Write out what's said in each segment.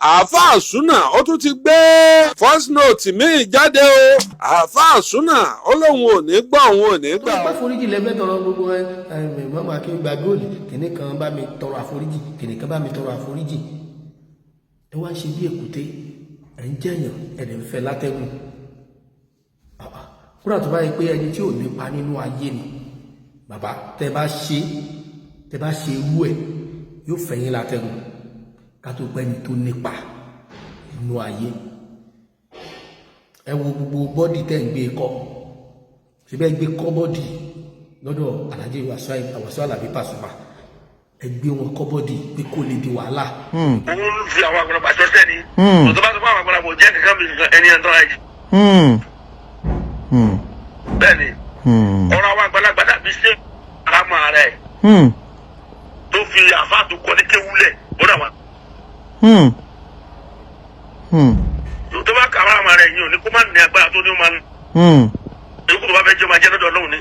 Àáfàá Súnà ó tún ti gbé voice note míì jáde o. Àáfàá Súnà ó lóun ò ní gbọ́, òun ò ní gbà. Tó bá foríjì lẹ́fẹ́ tọrọ gbogbo ẹ ẹ mọ́mọ́ kí n gba góòlù kìnní kan, bá mi tọrọ àforíjì kìnní kan, bá mi tọrọ àforíjì. Ẹ wá ń ṣe bí èkúté, ẹ ń jẹyàn, ẹ lè ń fẹ́ látẹ́gùn. Kúrò tó bá yẹ pé ẹni tí ò nípa nínú ayé ni bàbá, tẹ bá ṣe irú ẹ, yóò fẹ̀yìn látẹ́gùn, ká tó pẹ́ ni tó nípa nínú ayé. Ẹ wo gbogbo body tẹ́ ń gbé kọ́ síbẹ̀, gbé kọ́ body lọ́dọ̀ Alhaji Wasiu Alabi Pasuma, ẹ gbé wọn kọ́ body pé kó lè di wàhálà. Òun fi àwọn àgbàlagbà sọ́sẹ́ ni òtún bá sọ fún àwọn àgbàlagbà jẹ́ kankan bí kankan ẹni ẹ̀ ń tọ́ra jù. Bẹ́ẹ̀ ni ọ̀rọ̀ àwọn àgbàlagbà dàbí ṣé àmọ́ rẹ̀ tó fi àfa tó kọ́ ní kéwúlẹ̀ ó dà wá. Tó bá kà àmọ́ rẹ̀ yìí ò ní kó má ní agbára tó ní ó máa ń ikú tó bá fẹ́ jẹ́, máa jẹ́ lọ́dọ̀ Ọlọ́run ni.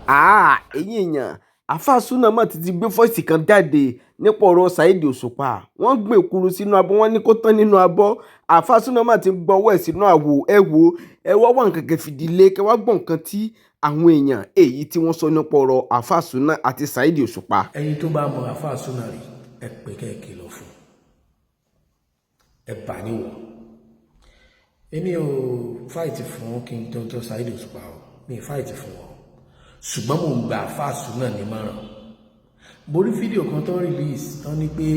Àá, ẹ̀yin èèyàn, Àáfàá Súnà mà ti gbé voice kan jáde nípa ọ̀rọ̀ Saheed Òṣùpá. Wọ́n gbé èkuru sínú abọ́, wọ́n ní kó tán nínú abọ́. Àáfàá Súnà mà ti gbọ́wọ́ ẹ̀ sínú àwo. Ẹ wo, ẹ wá wá nǹkan kan fìdílé kẹ wá gbọ́ nǹkan tí àwọn èèyàn èyí tí wọ́n sọ nípa ọ̀rọ̀ Àáfàá Súnà àti Saheed Òṣùpá. Ẹni tó bá mọ Àáfàá Súnà rí, ẹ pè kẹ́ ẹ kìlọ̀ fún ẹ, bà níwọ̀. Èmi ò fight fún King Dr. Saheed Òṣùpá o, mi ì fight fún wọn, ṣùgbọ́n mò ń gba Àáfàá Súnà nímọ̀ràn. Mo rí fídíò kan tó ń release tán ní pé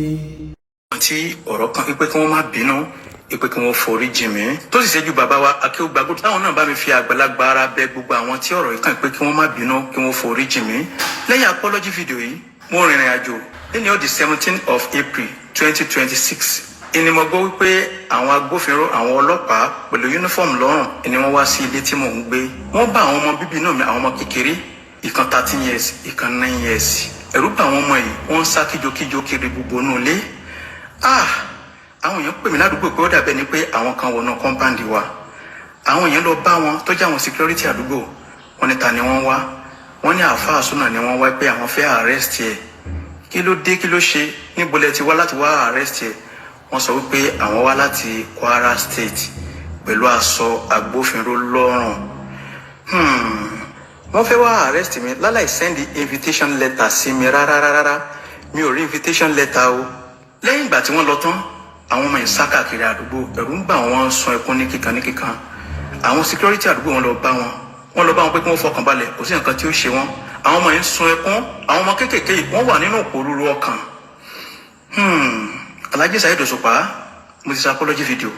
tí ọ̀rọ̀ kan pé kí wọ́n má bínú, pé kí wọ́n forí jì mí, tó sì ṣẹ́jú bàbá wa Akéwùgbàgbọ́ táwọn náà bá mi fi àgbàlagbà ara bẹ gbogbo àwọn tí ọ̀rọ̀ yìí kàn pé kí wọ́n má bínú, kí wọ́n forí jì mí. Lẹ́yìn apology video yìí, mo rìnrìn àjò lẹ́ni ó di 17 of April 2026. Ìní mo gbọ́ wípé àwọn agbófinró, àwọn ọlọ́pàá pẹ̀lú uniform lọ́rùn ni wọ́n wá sí ilé tí mò ń gbé. Wọ́n bá àwọn ọmọ bíbí inú mi, àwọn ọmọ kékeré, ìkan 13 years, ìkan 9 years. Ẹ̀rù bà àwọn ọmọ yìí, wọ́n ń sá kíjokíjo kiri gbogbo inú ilé. Ah, àwọn èèyàn pè mí ládùúgbò pé ó dàbẹ́ ni pé àwọn kan wọnú compound wa. Àwọn èèyàn lọ bá wọn tó jẹ́ àwọn security àdúgbò. Wọ́n ní ta ni wọ́n wá? Wọ́n ní Àáfàá Súnà ni wọ́n wá, pé àwọn fẹ́ arrest ẹ̀. Kí ló dé? Kí ló ṣe? Níbo lẹ ti wá láti wá arrest ẹ̀? Wọ́n sọ wípé àwọn wá láti Kwara State pẹ̀lú aṣọ agbófinró lọ́rùn. Wọ́n fẹ́ wá arrest mi láláì send invitation letter sí mi rárá rárá. Mi ò rí invitation letter o. Lẹ́yìn ìgbà tí wọ́n lọ tán, àwọn ọmọ yìí sá káàkiri àdúgbò, ẹ̀rù ń bà wọ́n, sun ẹkún ní kíkan ní kíkan. Àwọn security àdúgbò wọn lọ bá wọn, wọ́n lọ bá wọn pé kí wọ́n fọkàn balẹ̀, kò sí nǹkan tí ó ṣe wọ́n. Àwọn ọmọ yìí ń sun ẹkún, àwọn ọmọ kéékèèké yìí, wọ́n wà nínú òpòrúurú ọkàn. Alhaji Saheed Òṣùpá, mo ti ṣe apology video.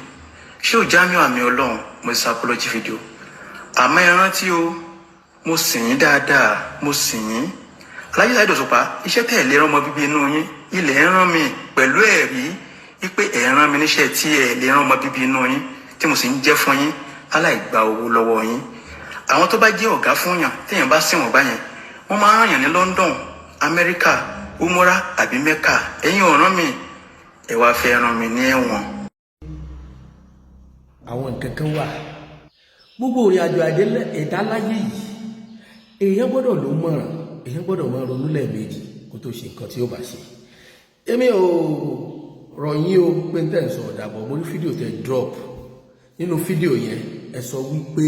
Ṣé ò Jamiu Àmì Ọlọ́run, mo ti ṣe apology video. Àmọ́ ẹ rántí o, mo sìn yín dáadáa, mo sìn yín. Alhaji Saheed Òṣùpá, iṣẹ́ tẹ̀ lè rán ọmọ bíbí inú yín, ilẹ̀ ń rán mi pẹ̀lú ẹ̀rí wípé ẹ̀ rán mi níṣẹ́ tí ẹ̀ lè rán ọmọ bíbí inú yín, tí mo sì ń jẹ́ fún yín láláì gba owó lọ́wọ́ yín. Àwọn tó bá jẹ́ ọ̀gá fún yàn, téèyàn bá sìn wọ́n báyẹn, wọ́n máa ń rán yàn ní London, Amẹ́ríkà, umura àbí Mecca. Ẹ̀yin ò rán mi, ẹ wá fẹ́ rán mi ní ẹ̀wọ̀n. Àwọn nǹkan kan wà, gbogbo ìrìn àjò ẹ̀dá láyé yìí, èèyàn gbọ́dọ̀ ló mọ̀ràn, èèyàn gbọ́dọ̀ máa ronú lẹ́ẹ̀mejì kó tó ṣe nǹkan tí ó bá ṣe. Èmi ò rọ̀ yín o pé n tẹ̀ ń sọ ọ̀dàbọ̀. Mo rí fídíò tẹ drop. Nínú fídíò yẹn, ẹ sọ wípé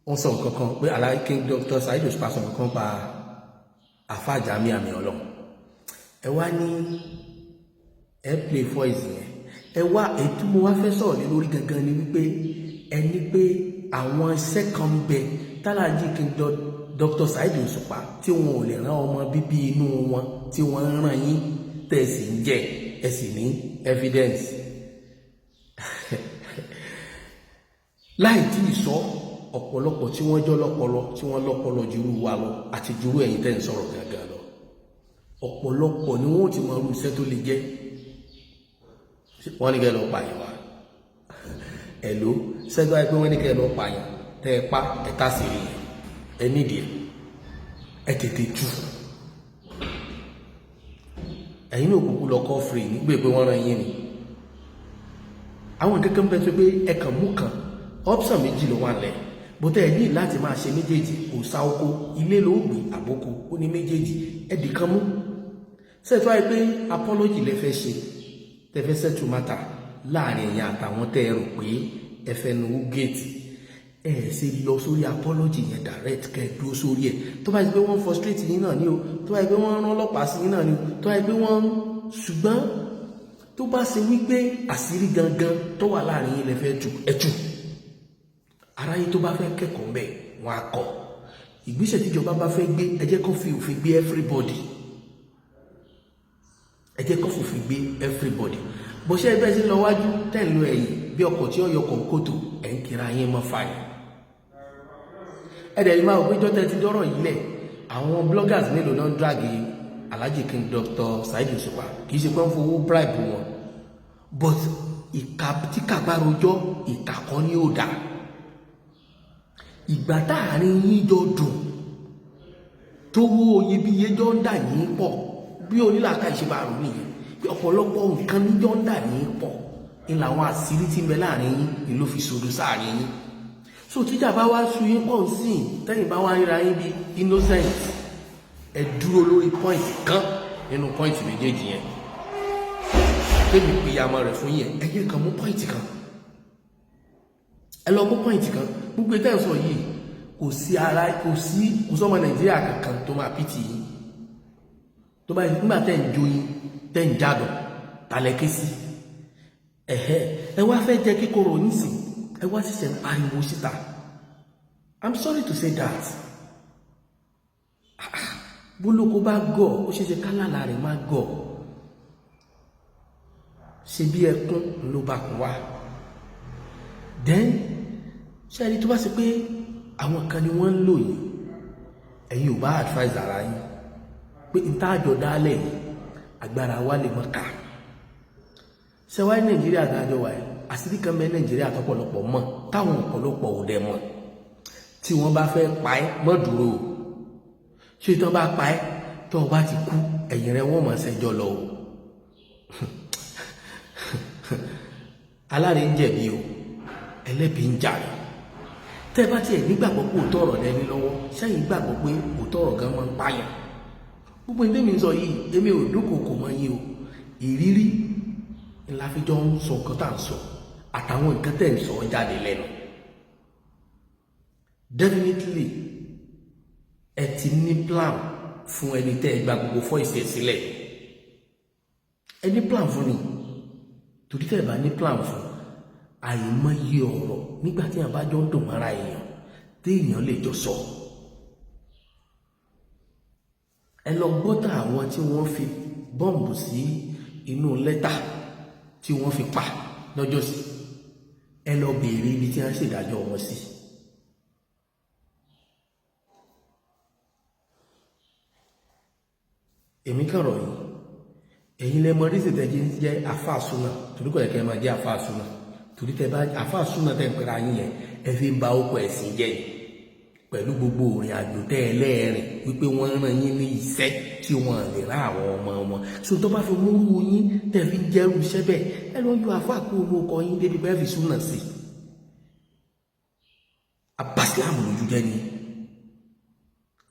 wọ́n sọ nǹkan kan pé Alhaji King Dr. Saheed Òṣùpá sọ nǹkan kan pa Àfáà Jamiu Àmì Ọlọ́run. Ẹ wá ní ẹ play voice yẹn. Ẹ wá ètò mo wá fẹ́ sọ̀rọ̀ lé lórí gangan ni wípé ẹni pé àwọn iṣẹ́ kan ń bẹ tálàjì King Dr. Saheed Òṣùpá tí wọn ò lè rán ọmọ bíbí inú wọn, tí wọ́n ń ràn yín, tẹ̀ sì ń jẹ, ẹ sì ní evidence. Láì tí ì sọ ọ̀pọ̀lọpọ̀ tí wọ́n jọ lọ́pọlọ, tí wọ́n lọ́pọlọ jùrú wa lọ àti jùrú ẹ̀yin tẹ́ ń sọ̀rọ̀ gangan lọ, ọ̀pọ̀lọpọ̀ ni wọ́n ti mọ irú iṣẹ́ tó lè jẹ́. Wọ́n ní kẹ́ lọ pààyàn wá ẹ̀ló sẹ́gbẹ́ wáyé pé wọ́n ní kẹ́ lọ pààyàn, tẹ́ ẹ pa ẹ̀ tá sí rí ẹ nídìí ẹ tètè tú. Ẹ̀yin náà kúkú lọ kọ́ free nígbè pé wọ́n rán yín ni. Àwọn kankan bẹ tó pé ẹ kàn mú kan, option méjì ló wà lẹ̀ bótẹ́ ẹ ní láti máa ṣe méjèèjì. Kò sá oko ilé ló gbé àbókò ó ní méjèèjì, ẹ dì kan mú. Sẹ́ẹ̀tọ́ wáyé pé apology lẹ fẹ́ ṣe? Tẹ́ fẹ́ settle matter láàrin ẹ̀yin àtàwọn tẹ́ ẹ rò pé ẹ fẹ́ nu gate, ẹ ṣe lọ sórí apology yẹn direct, kẹ́ ẹ dúró sórí ẹ̀. Tó bá yẹ pé wọ́n frustrate yín náà ni o, tó bá yẹ pé wọ́n rán ọlọ́pàá sí yín náà ni o, tó bá yẹ pé wọ́n, ṣùgbọ́n tó bá ṣe wípé àṣírí gangan tó wà láàrin yín lẹ fẹ́ tú, ẹ tú. Aráyé tó bá fẹ́ kẹ́kọ̀ọ́ mbẹ́, wọn á kọ́. Ìgbésẹ̀ tíjọba bá fẹ́ gbé, ẹ jẹ́ kó fi òfin gbé everybody, ẹ jẹ́ kó fòfin gbé everybody. Bó ṣe ẹgbẹ́ sí lọ wájú, tẹ̀ ń lo ẹ̀yìn bí ọkọ̀ tí ó yọ kọ̀ǹkòtò, ẹ̀ ń kira yín mọ́ fàyè. Ẹ dẹ̀ ní máa wò pé jọ́tẹ̀ ti dọ́rọ̀ yìí lẹ̀, àwọn bloggers mélòó náà ń drag Alhaji King Dr. Saheed Òṣùpá? Kì í ṣe pé ń fowó bribe wọn, but ìka tí kàbá rojọ́, ìkà kan ní ò dá. Ìgbà táàrin yín jọ dùn, tó wó iyebíye jọ ń dà yín pọ̀, bí onílàákà ìṣe máa rò nìyẹn pé ọ̀pọ̀lọpọ̀ nǹkan níjọ́ ń dà yín pọ̀ ní làwọn àṣírí tí ń bẹ láàrin yín ni ló fi sodo sáàrin yín. So tíjà bá wá sú yín pọ̀ sí, tẹ́yìn bá wá ríra yín bí innocent, ẹ dúró lórí point kan nínú point méjèèjì yẹn tẹ́mi pìyàmọ́ rẹ̀ fún yẹn. Ẹ yẹ kàn mú point kan, ẹ lọ mú point kan. Gbogbo ìtẹ́ sọ yìí, kò sí ara, kò sí, kò sọ́mọ Nàìjíríà kankan tó máa pity yín. Tó bá nígbà tẹ́ ń joyin, tẹ́ ń jádọ̀ talẹ̀ ké sí ẹ̀hẹ́, ẹ wá fẹ́ jẹ́ kíkorò nísìn, ẹ wá ṣẹ̀ṣẹ̀ ń pariwo síta. I'm sorry to say that, bólókó bá gọ̀, ó ṣeéṣe kálàlà rẹ̀ má gọ̀. Ṣe bí ẹkún ló bá kún wá. Then ṣé ẹni tó bá ṣe pé àwọn kan ni wọ́n ń lò yìí, ẹ̀yin ò bá advise ara yín pé n táàjọ dálẹ̀ yìí, agbára wa lè mọ́ ká ṣe wáyé. Nàìjíríà dájọ́ wáyé, àṣírí kan bẹ Nàìjíríà tọ́pọ̀lọpọ̀ mọ̀, táwọn ọ̀pọ̀lọpọ̀ ò dẹ̀ mọ̀. Tí wọ́n bá fẹ́ pa ẹ́, mọ́ dúró o. Ṣé tí wọ́n bá pa ẹ́, tó o bá ti kú, ẹ̀yìn rẹ wọ́n mọ̀ ṣẹjọ́ lọ o. Aláre ń jẹ̀bi o, ẹlẹ́bi ń jàre. Tẹ́ bá tiẹ̀ nígbàgbọ́ pé òótọ́ ọ̀rọ̀ lẹ́ni lọ́wọ́, sẹ́yìn gbàgbọ́ pé òótọ́ ọ̀rọ̀ gan máa ń pààyàn. Gbogbo ní tèmi ń sọ yìí, èmi ò dúnkòokò mọ́ yín o. Ìrírí ńlá fi jọ ń sọ nǹkan tá à ń sọ àtàwọn nǹkan tẹ̀ ń sọ jáde lẹ́nu. Definitely, ẹ ti ní plan fún ẹni tẹ́ ẹ gba gbogbo voice ẹ̀ sílẹ̀. Ẹ ní plan fún ni, torí tẹ́ ẹ bá ní plan fún, àìmọye ọ̀rọ̀ nígbà tí èèyàn bá jọ ń dùn mọ́ra èèyàn téèyàn lè jọ sọ. Ẹ lọ gbọ́tà àwọn tí wọ́n fi bọ́ǹbù sí inú lẹ́tà tí wọ́n fi pa lọ́jọ́sí. Ẹ lọ béèrè ibi tí wọ́n ṣèdájọ́ wọn sí. Èmi kàn rọ̀ yìí, ẹ̀yin lẹ mọ rísì tẹ́ jẹ́ àfáà súnà, torí kò yẹ kẹ́ ẹ máa jẹ́ àfáà súnà, torí tẹ́ bá àfáà súnà tẹ́ ń pera yín yẹn, ẹ fi ń ba okò ẹ̀sìn jẹ́ yìí pẹ̀lú gbogbo òrìn àjò tẹ́ ẹ lẹ́ẹ̀rìn wípé wọ́n rán yín ní iṣẹ́ tí wọ́n lè rán àwọn ọmọ wọn. So tó bá fi múrú yín tẹ́ fi ń jẹ́rú iṣẹ́ bẹ́ẹ̀, ẹ lọ yọ àfáà kú owó ọkọ yín débi bẹ́ẹ̀ fi súnà sí i. Abasilamu lójú jẹ́ ni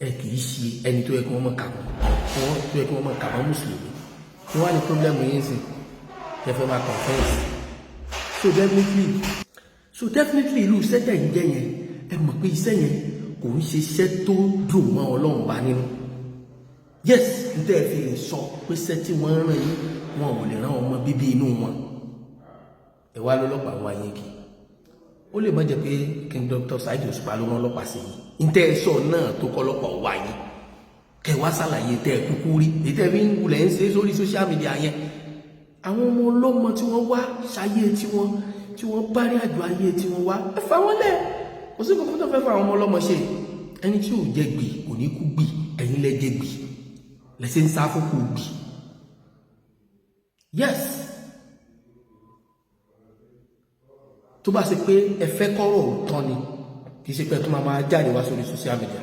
ẹ kì í ṣe ẹni tó yẹ kí wọ́n mọ̀ kà mọ́, tó yẹ kí wọ́n mọ̀ kà mọ́ mùsùlùmí. Kí wọ́n á ní problem yín sí ẹ fẹ́ máa confess. So definitely irú iṣẹ́ tẹ̀ ń jẹ́ yẹn, ẹ mọ̀ pé iṣẹ́ yẹn kò ń ṣe iṣẹ́ tó dùn mọ́ Ọlọ́run bá nínú. Yes, n tẹ́ ẹ fi lè sọ pé iṣẹ́ tí wọ́n rán yín, wọn ò lè rán ọmọ bíbí inú wọn. Ẹ wá lọ́lọ́pàá wọn ayé kì ó lè má jẹ́ pé King Dr. Saheed Òṣùpá ló rán ọlọ́pàá sí yín. N tẹ́ ẹ sọ náà tó kọ́ ọlọ́pàá wá yín, kẹ wá ṣàlàyé tẹ́ ẹ kúkú rí èyí tẹ́ fi ń wulẹ̀ ń ṣe sórí social media yẹn. Àwọn ọmọ ọlọ́mọ tí wọ́n wá ṣayé tiwọn, tí wọ́n bá rí àjò ayé tí wọ́n wá, ẹ fà wọ́n lẹ̀. Kò sí kankan tó fẹ́ fà àwọn ọmọ ọlọ́mọ ṣe. Ẹni tí ò jẹ gbì kò ní kú gbì. Ẹ̀yin lẹ jẹ gbì, lẹ́sẹ̀ ń sá fún kú gbì. Yes, tó bá ṣe pé ẹ fẹ́ kọ́rọ̀ òótọ́ ni, kì í ṣe pé ẹ tó máa máa jáde wá sórí social media.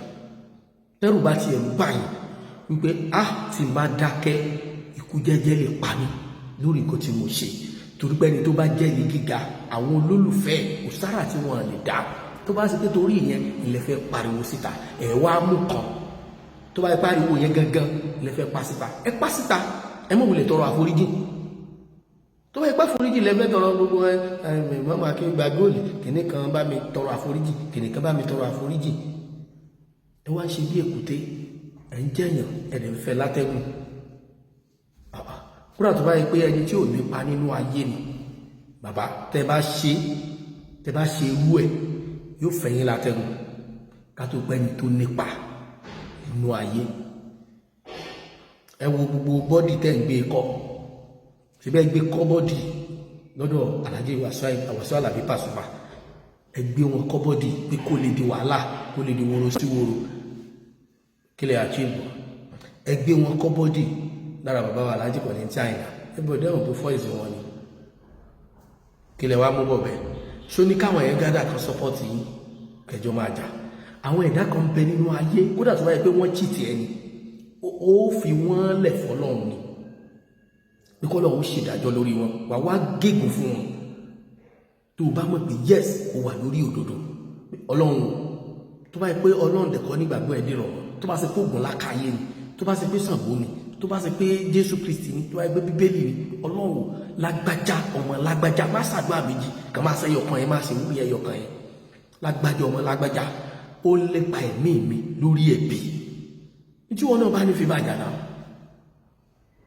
Tẹ́rù bá tiẹ̀ ń bà yín wípé a ti máa dákẹ́, ikú jẹ́jẹ́ lè pa mí lórí nǹkan tí mo ṣe, torí pé ẹni tó bá jẹ́ ní gíga, àwọn olólùfẹ́ kò sára tí wọ́n lè dá. Tó bá ṣe pé torí ìyẹn ilẹ̀ fẹ́ pariwo síta, ẹ̀ wá mú kan. Tó bá yẹ pariwo yẹn gangan ilẹ̀ fẹ́ pa síta, ẹ pa síta. Ẹ mọ̀ wulẹ̀ tọrọ àforíjì. pé àforíjì lẹ́fẹ́ tọrọ, gbogbo ẹ ẹ mọ́mọ́ akéwìgbà góòlì kìnní kan bá mi tọrọ àforíjì, kìnní kan bá mi tọrọ àforíjì. Ẹ wá ń ṣe bí èkúté, ẹ ń jẹyàn, ẹ lè fẹ́ látẹ́gùn. Kúrò tó bá yẹ pé ẹni tí ò nípa nínú ayé ni bàbá, tẹ bá ṣe irú ẹ, yóò fẹ̀yìn látẹ́gùn, ká tó pẹ́ ni tó nípa nínú ayé. Ẹ wo gbogbo body tẹ́ ń gbé kọ́ síbẹ̀, gbé kọ́ body lọ́dọ̀ Alhaji Wasiu Alabi Pasuma. Ẹ gbé wọn kọ́ body pé kó lè di wàhálà, kó lè di woro sí woro. Kí lè achieve? Ẹ gbé wọn kọ́ body lára bàbá wa Alhaji Kollington Àyìnlá. Ẹ bọ̀ dẹ́wọ̀n pé voice wọn ni. Kí lè wá mú bọ̀ bẹ́ẹ̀? Ṣó ní káwọn yẹn gádà kan support yín, kẹjọ máa jà? Àwọn ẹ̀dá kan bẹ nínú ayé, kódà tó bá yẹ pé wọ́n cheat ẹni, ó fi wọ́n lẹ̀ fọlọ́run ni, pé kọ́lọ́run ṣèdájọ́ lórí wọn. Wà wá gégùn fún wọn tó o bá mọ̀ pé yes, o wà lórí òdodo. Ọlọ́run, tó bá yẹ pé Ọlọ́run dẹ̀kọ́ nígbàgbọ́ ẹ̀ dìrọ̀ mọ́, tó bá ṣe pé Ògùn lákàáyé ni, tó bá ṣe pé Ṣàngó ni, tó bá ṣe pé Jésù Kristi ni, tó bá yẹ pé Bíbélì ni, Ọlọ́run, lágbájá ọmọ lágbájá, má ṣàdúrà méjì kàn, má ṣe ẹyọkan yẹn, má ṣe wúrí ẹyọkan yẹn. Lágbájá ọmọ lágbájá, ó lépa ẹ̀mí mi lórí ẹ̀bí tí wọn náà bá ní fi bàjá náà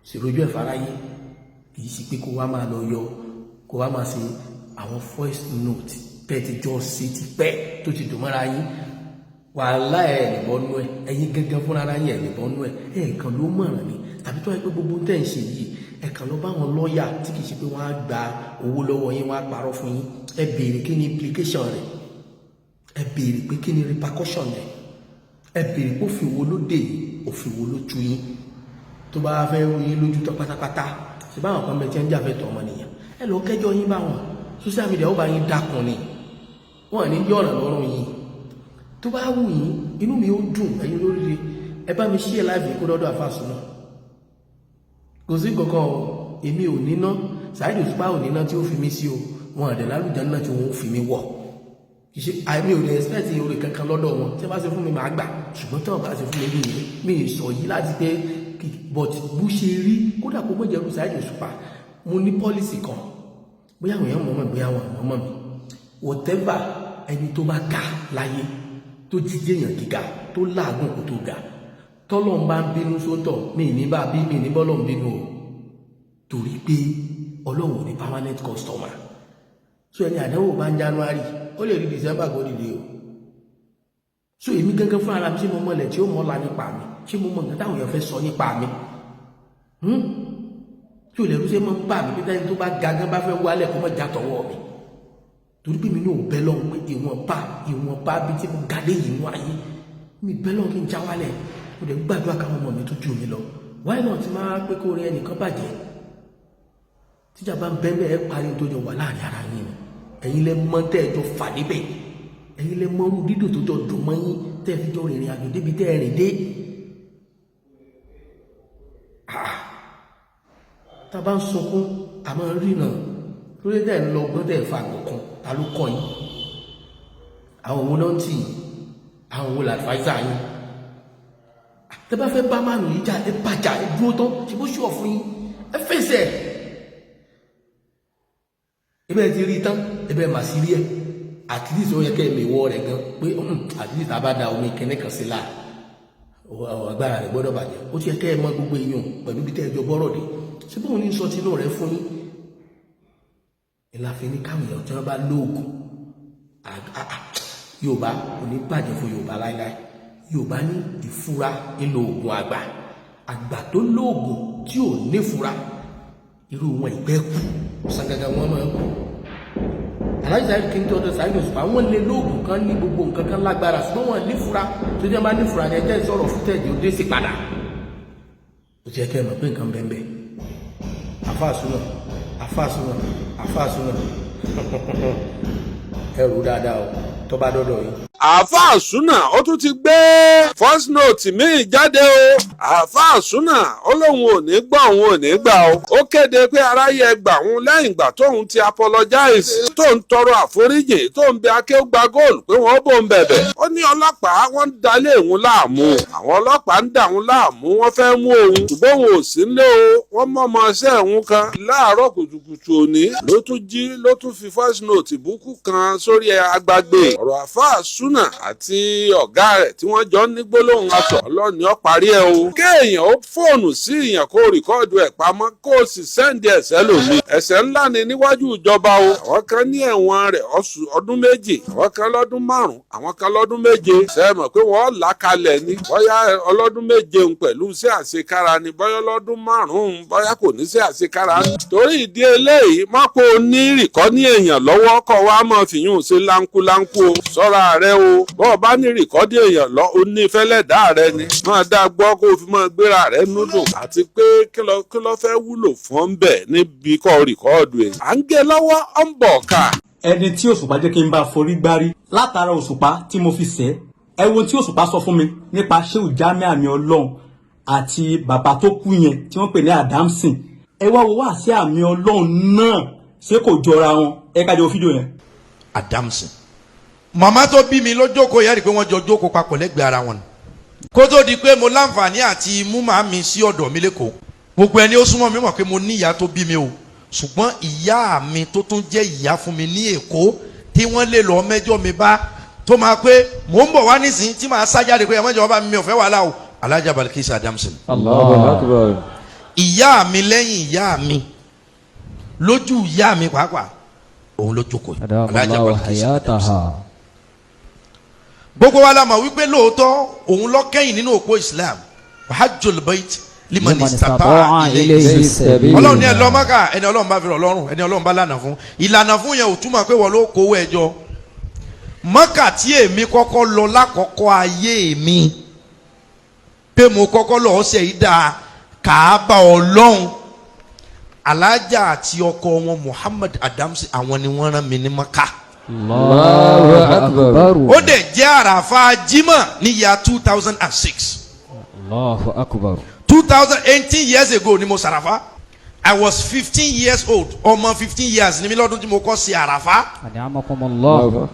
ṣèròjú ẹ̀ fáráyé. Kì í ṣe pé kó wá máa lọ yọ, kó wá máa ṣe àwọn voice note tẹ́ ti jọ ṣe ti pẹ́, tó ti dùn mọ́ra yín. Wàhálà ẹ̀ lè bọ́ nú ẹ̀, ẹ̀yin gángan fúnra ara yín ẹ̀ lè bọ́ nú ẹ̀. Ẹ̀ kàn ló mọ̀ràn ni, tàbí tó yẹ pé gbogbo tẹ́ ń ṣe yìí, ẹ̀ kàn lọ bá wọn lọ́ọ̀yà tí kì í ṣe pé wọ́n á gba owó lọ́wọ́ yín, wọ́n á parọ́ fún yín. Ẹ béèrè kí ni implication rẹ̀, ẹ béèrè pé kí ni repercussion rẹ̀, ẹ béèrè pé òfin wo ló dé yìí, òfin wo ló tu yín. Tó bá fẹ́ rú yín lójú tán pátápátá, ṣe báwọn kan bẹ tí ń jà fẹ́ tọ́ ọmọnìyàn, ẹ lọ kẹjọ yín bá wọn. Social media ó bá yín dákun ni, wọn ní yọ̀ràn lọ́rùn yín. Tó bá wù yín, inú mi ó dùn. Ẹ̀yin lóríire, ẹ bá mi share live kó dọ́dọ̀ àfàsùn náà. Kò sí kankan o, èmi ò níná, Saheed Òṣùpá ò níná tí ó fi mí sí o. Wọn àdẹ lálùjá náà tí wọn ó fi mí wọ̀. Ìṣe àìmí ò lè expect oore kankan lọ́dọ̀ wọn. Tí wọ́n bá ṣe fún mi, màá gbà, ṣùgbọ́n tí wọ́n bá ṣe fún mi, mi mi sọ yìí láti pé. But bó ṣe rí, kódà kó mọ̀jẹ̀ rú Saheed Òṣùpá, mo ní policy kan, bóyá àwọn èèyàn mọ̀ mọ̀, bóyá àwọn àmọ́ mọ̀ mi, whatever. Ẹni tó bá ga láyé, tó jíjẹ́ èèyàn gíga, tó láàgùn kó tó ga, tọ́lọ́ ń bá ń bínú sóńtọ̀, mi ní bá bí mi ní bọ́lọ̀ ń bínú o, torí pé Ọlọ́run ò ní permanent customer. So ẹni àdánwò bá ń January, ó lè rí December kó dìde o. So èmi gángan fún ara mi, ṣé mo mọlẹ̀ tí ó mọ́la nípa mi? Ṣé mo mọ nǹkan táwọn èèyàn fẹ́ sọ nípa mi tí ò lè rúṣẹ́ mọ́ ń bà mí pé tẹ́ni tó bá ga gan bá fẹ́ wálẹ̀, kó mọ̀ já tọwọ́ mi? Torí pé mi náà bẹ́ lọ́hùn pé ìwọ̀nba bí tí mo ga dé yìí nú ayé mi, bẹ́ lọ́hùn kí n já wálẹ̀. Mo dẹ̀ gbàdúrà káwọn ọmọ mi tó jù mí lọ. Why not máa pé kó rí ẹnìkan bàjẹ́? Tíjà bá ń bẹ́ bẹ́ẹ̀ parí tó jọ wà láàrin ara yín ni. Ẹ̀yin lẹ mọ̀ tẹ́ ẹ jọ fà débẹ̀, ẹ̀yin lẹ mọ̀ irú dídùn tó jọ dùn mọ́ yín tẹ́ ẹ fi jọ rìnrìn àjò débi tẹ́ ẹ rìn dé. Ah, tá a bá ń sunkún, àmọ́ rìnà lórí tẹ́ ẹ ń lọ gbọ́n, tẹ́ ẹ fa àgbọ̀kan. Ta ló kọ́ yín? Àwọn òun náà ń tì yín? Àwọn òun l'adviser yín? Tẹ́ bá fẹ́ bá mánu yìí jà, ẹ bàjá, ẹ dúró tán. Ṣe bó ṣùọ̀ fún yín? Ẹ fèsì ẹ̀. Ebe ti rí tán, ebe mà sí rí ẹ. At least ó yẹ kẹ́ ẹ lè wọ rẹ̀ gan pé at least a bá da omi kẹ́ní kan sí la, agbára rẹ̀ gbọ́dọ̀ bàjẹ́. Ó ti yẹ kẹ́ ẹ mọ gbogbo èèyàn pẹ̀lú bí tẹ́ ẹ jọ bọ́rọ̀ dé. Ṣé bóun ní sọ tinú rẹ̀ fún yín? Ìlàfẹ́ ní káwọn èèyàn tí wọ́n bá lóògùn. Yorùbá kò ní bàjẹ́ fún Yorùbá láíláí. Yorùbá ní ìfura ńlò oògùn àgbà. Àgbà tó lóògùn tí ò nífura, irú wọn ìgbẹ́ kú sangangan, wọn máa ń kú. Alhaji Saheed kí n tó ọdọ Saheed Òṣùpá, wọn lè lóògùn kan ní gbogbo nǹkan kan lágbára, ṣùgbọ́n wọn nífura. Tó jẹ́ bá nífura ni ẹjẹ́ ìsọ̀rọ̀ fún tẹ̀jì ó dé sí padà. Ó ti yẹ kẹ́ ẹ mọ̀ pé nǹkan bẹ́ẹ̀ bẹ́ẹ̀. Àfáàsúnà, àfáàsúnà, àfáàsúnà, ẹ rò dáadáa o. Tó bá dọ́dọ̀ yín. Àáfàá Súnà ó tún ti gbé voice note míì jáde o. Àáfàá Súnà ó lóun ò ní gbọ́, òun ò ní gbà o. Ó kéde pé aráyé ẹ gbà òun lẹ́yìn ìgbà tóun ti apologize, tóun tọrọ àforíjì, tóun bí akéwùgbà góòlù pé wọ́n bò ń bẹ̀bẹ̀. Ó ní ọlọ́pàá wọ́n ń dalé òun láàmú, àwọn ọlọ́pàá ń dà òun láàmú, wọ́n fẹ́ mú òun, ṣùgbọ́n òun ò sí nílé o. Wọ́n mọ̀mọ́ ṣẹ́ òun kan. Láàárọ̀ kùtùkùtù òní ló tún jí, ló tún fi voice note ìbúkú kan sórí agbágbé. Ọ̀rọ̀ àáfàá Súnà àti ọ̀gá rẹ̀ tí wọ́n jọ ń ní gbólóhùn aṣọ, ọlọ́ọ̀ni ó parí ẹ̀ o. Kéèyàn ó fóònù sí ìyàn, kó record ẹ̀ pamọ́, kó o sì send ẹ̀sẹ̀ lòmí, ẹ̀ṣẹ̀ ńlá ni níwájú ìjọba o. Àwọn kan ní ẹ̀wọ̀n rẹ̀ ọ̀sùn ọdún 2, àwọn kan lọ́dún 5, àwọn kan lọ́dún 7. Ṣe é mọ̀ pé wọ́n là kalẹ̀ ni? Bóyá ọlọ́dún 7 ń pẹ̀lú sí àṣekára ni, bóyá ọlọ́dún 5, bóyá kò ní sí àṣekára. Torí ìdí eléyìí, má kó o ní record èèyàn lọ́wọ́, kọ́ wa máa fìyún ṣe láńkúláńkú o. Sọ́ra rẹ o. Bọ́ọ̀ bá ní record èèyàn lọ, o ní fẹ́lẹ́dá rẹ ni máa dá gbọ́, kó o fi máa gbéra rẹ núdùn, àti pé kí ló fẹ́ wúlò fún ọ́n bẹ̀ níbi kọ́ record èèyàn. À ń gé lọ́wọ́, ọ̀ ń bọ̀ ká. Ẹni tí Òṣùpá jẹ́ kí n bá forí gbárí látara Òṣùpá tí mo fi sẹ́ ẹ, wo tí Òṣùpá sọ fún mi nípa Ṣéwù Jamiu Àmì Ọlọ́run àti bàbá tó kú yẹn tí wọ́n pè ní Adamson. Ẹ wá wo wá sí Àmì Ọlọ́run náà, ṣé kò jọra wọn? Ẹ ká jọ wo fídíò yẹn. Adamson, màmá tó bí mi ló jókòó yẹ́rì pé wọ́n jọ jókòó papọ̀ lẹ́gbẹ̀ẹ́ ara wọn ni. Kó tó di pé mo láǹfààní àti mú màá mi sí ọ̀dọ̀ mi lẹ́kọ̀ọ́, gbogbo ẹni ó súnmọ́ mi mọ̀ pé mo ní ìyá tó bí mi o, ṣùgbọ́n ìyá mi tó tún jẹ́ ìyá fún mi ní Èkó tí wọ́n lè lọ mẹ́jọ mi bá tó máa pé mò ń bọ̀ wá nísìnyí tí màá sá jáde pé ẹ mọ́jọ́ bá mi, mi ò fẹ́ wàhálà o, Alhaja Balkis Adamson. Allahu Akbar. Ìyá mi lẹ́yìn ìyá mi, lójú ìyá mi pàápàá, òun ló jókòó yìí, Alhaja Adamallahu Balkis Adamson. hayataha. Gbogbo wa la mọ̀ wípé lóòótọ́ òun ló kẹ́yìn nínú òpó Islam, hajjul bait liman liman istata'a istata'a ilayhi ilayhi sabila. Ọlọ́run ní ẹ lọ Mákà, ẹni Ọlọ́run bá fi rọ̀ lọ́rùn, ẹni Ọlọ́run bá lànà fún. Ìlànà fún yẹn ò túmọ̀ pé wọ́n ló kówó ẹ jọ. Mákà tí èmi kọ́kọ́ lọ lákọ̀ọ́kọ́ ayé mi pé mo kọ́kọ́ lọ ọ̀sẹ̀ yìí dáa Kàábà Ọlọ́run, alájà àti ọkọ wọn Muhammad Adams, àwọn ni wọ́n rán mi ní Mákà. Allahu Akbar. Ó dẹ̀ jẹ́ àràfà Jímọ̀ ní year 2006. Allahu Akbar. 2018 years ago ni mo sàràfà. I was 15 years old. Ọmọ 15 years ni mi lọ́dún tí mo kọ́ sí àràfà. An'amakumullah.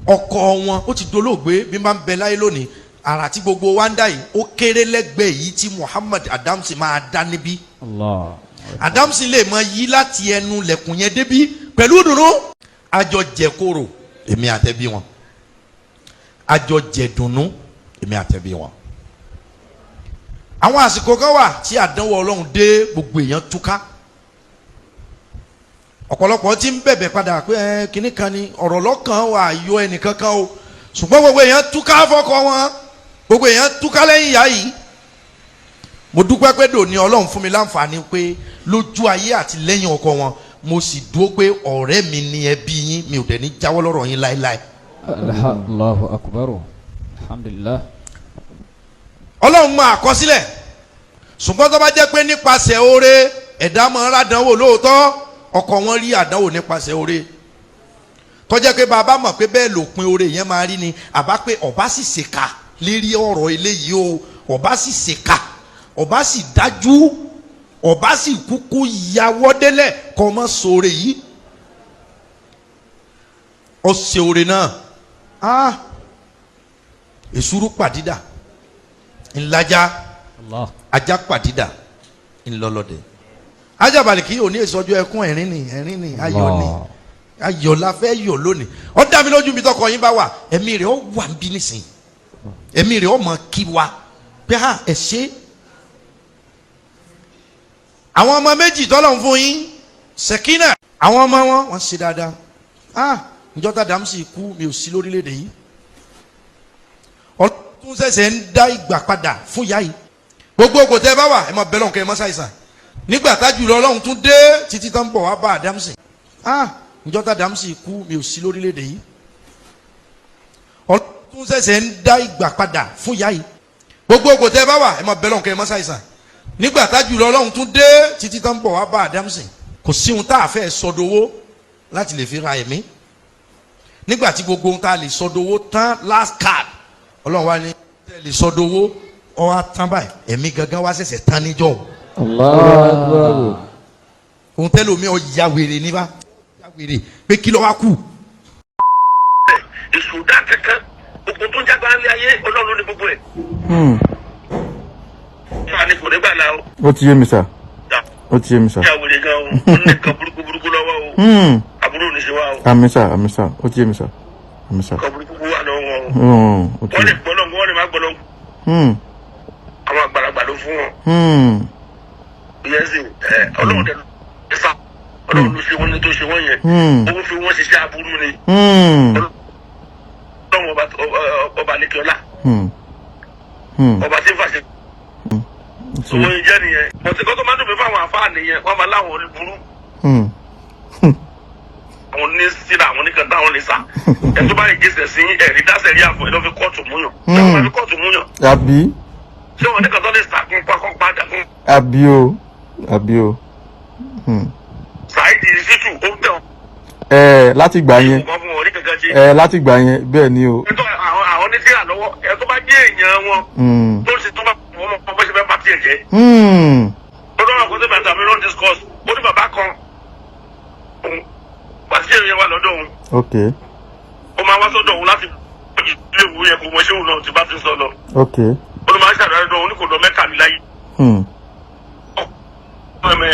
Ọkọ wọn ó ti dolóògbé. Bí n bá ń bẹ láyé lónìí, àrà tí gbogbo wa ń dá yìí, ó kéré lẹ́gbẹ̀ẹ́ yìí tí Muhammad Adams máa dá níbí. Allah. Adams lè mọ yí láti ẹnu lẹ̀kùn yẹn débí pẹ̀lú ìdùnnú. Àjọ jẹ kóró, èmi àtẹ̀bí wọn, àjọ jẹ dùnnú, èmi àtẹ̀bí wọn. Àwọn àsìkò kan wà tí àdánwò Ọlọ́run dé, gbogbo èèyàn túká. Ọ̀pọ̀lọpọ̀ tí ń bẹ̀bẹ̀ padà pé ẹ kinní kan ni ọ̀rọ̀ lọ́kàn wà yọ ẹnìkan kan o, ṣùgbọ́n gbogbo èèyàn túká fọ́kọ wọn, gbogbo èèyàn túká lẹ́yìn ìyá yìí. Mo dúpẹ́ pé dòní Ọlọ́run fún mi láǹfààní pé lójú ayé àti lẹ́yìn ọkọ wọn, mo sì dúró pé ọ̀rẹ́ mi ni ẹbí yín, mi ò dẹ̀ ní jáwọ́ lọ́rọ̀ yín láéláé. Allahu Akbar. Alhamdulillah. Ọlọ́run mọ àkọsílẹ̀, ṣùgbọ́n tó bá jẹ́ pé nípasẹ̀ oore ẹ̀dá máa ń rádánwò, lóòótọ́ ọkọ wọn rí àdánwò nípasẹ̀ oore, tó jẹ́ pé bàbá mọ̀ pé bẹ́ẹ̀ lòpin oore yẹn máa rí ni, àbá pé ọba sì ṣèkà lérí ọ̀rọ̀ eléyìí o, ọba sì ṣèkà, ọba sì dájú, ọba sì kúkú yàwọ́ délẹ̀ kọ́ ọmọ sóore yìí. Ó ṣe oore náà, ah, èsúrú pàdídà ńlájà. Allah. Ajá pàdídà ńlọlọdẹ. Ajá Baliki òní èsọjọ ẹkún, ẹ̀rín ni, ẹ̀rín ni, ayọ̀ ni. Allah. Ayọ̀ la fẹ́ yọ̀ lónìí. Ó dá mi lójú mi, tọkọ yín bá wà, ẹ̀mí rẹ̀ ó wà ń bí nísìnyí, ẹ̀mí rẹ̀ ó mọ̀ kí wa pé ha, ẹ̀ ṣe. Àwọn ọmọ méjì tọ́lọ̀ ń fún yín, Sẹ̀kínà, àwọn ọmọ wọn, wọ́n ṣe dáadáa. Ah, njọ́ tá Dàmsì kú, mi ò sí lórílẹ̀‐èdè yìí. Ọlọ́run tún ṣẹ̀ṣẹ̀ ń dá ìgbà padà fún ìyá yìí. Gbogbo kò tẹ́ bá wà, ẹ máa bẹ lọ́hùn kẹ́ ẹ má ṣàìsàn nígbà tájú lọ. Ọlọ́run tún dé títí tán bọ̀ wá bá Àdámsì. Ah, njọ́ tá Àdámsì kú, mi ò sí lórílẹ̀‐èdè yìí. Ọlọ́run tún ṣẹ̀ṣẹ̀ ń dá ìgbà padà fún ìyá yìí. Gbogbo kò tẹ́ bá wà, ẹ máa bẹ lọ́hùn kẹ́ ẹ má ṣàìsàn nígbà tájú lọ. Ọlọ́run tún dé títí tán bọ̀ wá bá Àdámsì. Kò sí ohun tá a fẹ́ sọdowó láti lè fi ra ẹ̀mí. Nígbà tí gbogbo ohun tá a lè sọdowó tán, last card, Ọlọ́run wa ní tẹ́ lè sọdowó, ọ wá tán báyìí, ẹ̀mí gangan wá ṣẹ̀ṣẹ̀ tán níjọ́ o. Allahu akbar. Ohun tẹ́lẹ̀ omi ọ̀ ya wèrè ní bá ya wèrè pé kí ló wá kù. Èṣù dá kankan, gbogbo tó ń jágbá ní ayé, Ọlọ́run ní gbogbo ẹ̀. Máa ní kò ní gbà la o. Ó ti yé mi sà, ó ti yé mi sà. Ìyá wèrè gan o, ó ní nǹkan burúkú burúkú lọ́wọ́ o. Àbúrò ní ṣe wá o. Àmín sà, àmín sà, ó ti yé mi sà, àmín sà. Nǹkan burúkú wà lọ́wọ́ wọn o. Ó ti Wọ́n lè yé. gbọ́ lọ́ngọ́, wọ́n lè má gbọ́ lọ́ngọ́. Àwọn àgbàlagbà ló fún wọn. Ìyẹn sì ẹ Ọlọ́run dẹ̀ ló sá, Ọlọ́run ló ṣe wọ́n ní tó ṣe wọ́n yẹn. Ó fi wọ́n ṣiṣẹ́ aburú ni. Ọlọ́run ọba lẹ́kẹ̀ọ́lá, ọba tí ń fàṣẹ. Ó ti yé. Òun jẹ́ nìyẹn. Bọ̀tí kọ́tọ́ máa ń dùn mí fáwọn àfáà nìyẹn, wọ́n máa láwọn olùburú, àwọn ní síra, àwọn oníkan táwọn lè sá. Ẹ tó bá lè jẹsẹ̀ sí ẹ̀rí dáṣẹ̀ rí àfọ̀ ẹ lọ́ fi kóòtù múyàn. Ṣé wọ́n fi kóòtù múyàn? Àbí? Ṣé wọn oníkan tó lè sá kún pa kún padà kún? Àbí o, àbí o. Saheed Shittu ó ń tẹ̀ wọ́n. Ẹ láti gbà yẹn. Kò fún wọn ní kankan ṣe. Ẹ láti gbà yẹn, bẹ́ẹ̀ ni o. Ẹ tó àwọn ní síra lọ́wọ́, ẹ tó bá jẹ́ èèyàn wọn tó ń ṣe tó bá wọn mọ bó ṣe fẹ́ bá tiẹ̀ jẹ́. Ó lọ́wọ́ kó tó bàtà mi ló ń discuss, ó ní bàbá kan òun pàṣẹ èèyàn wà lọ́dọ̀ òun, ó máa wá sọ́dọ̀ òun láti ilé ìwé yẹn, kò mọ ṣé òun náà ti bá ti ń sọ lọ. Ó ló máa ń ṣàdúrà lọ́dọ̀ òun, ní kò lọ Mẹ́kà ní láyé. Ẹ̀mẹ̀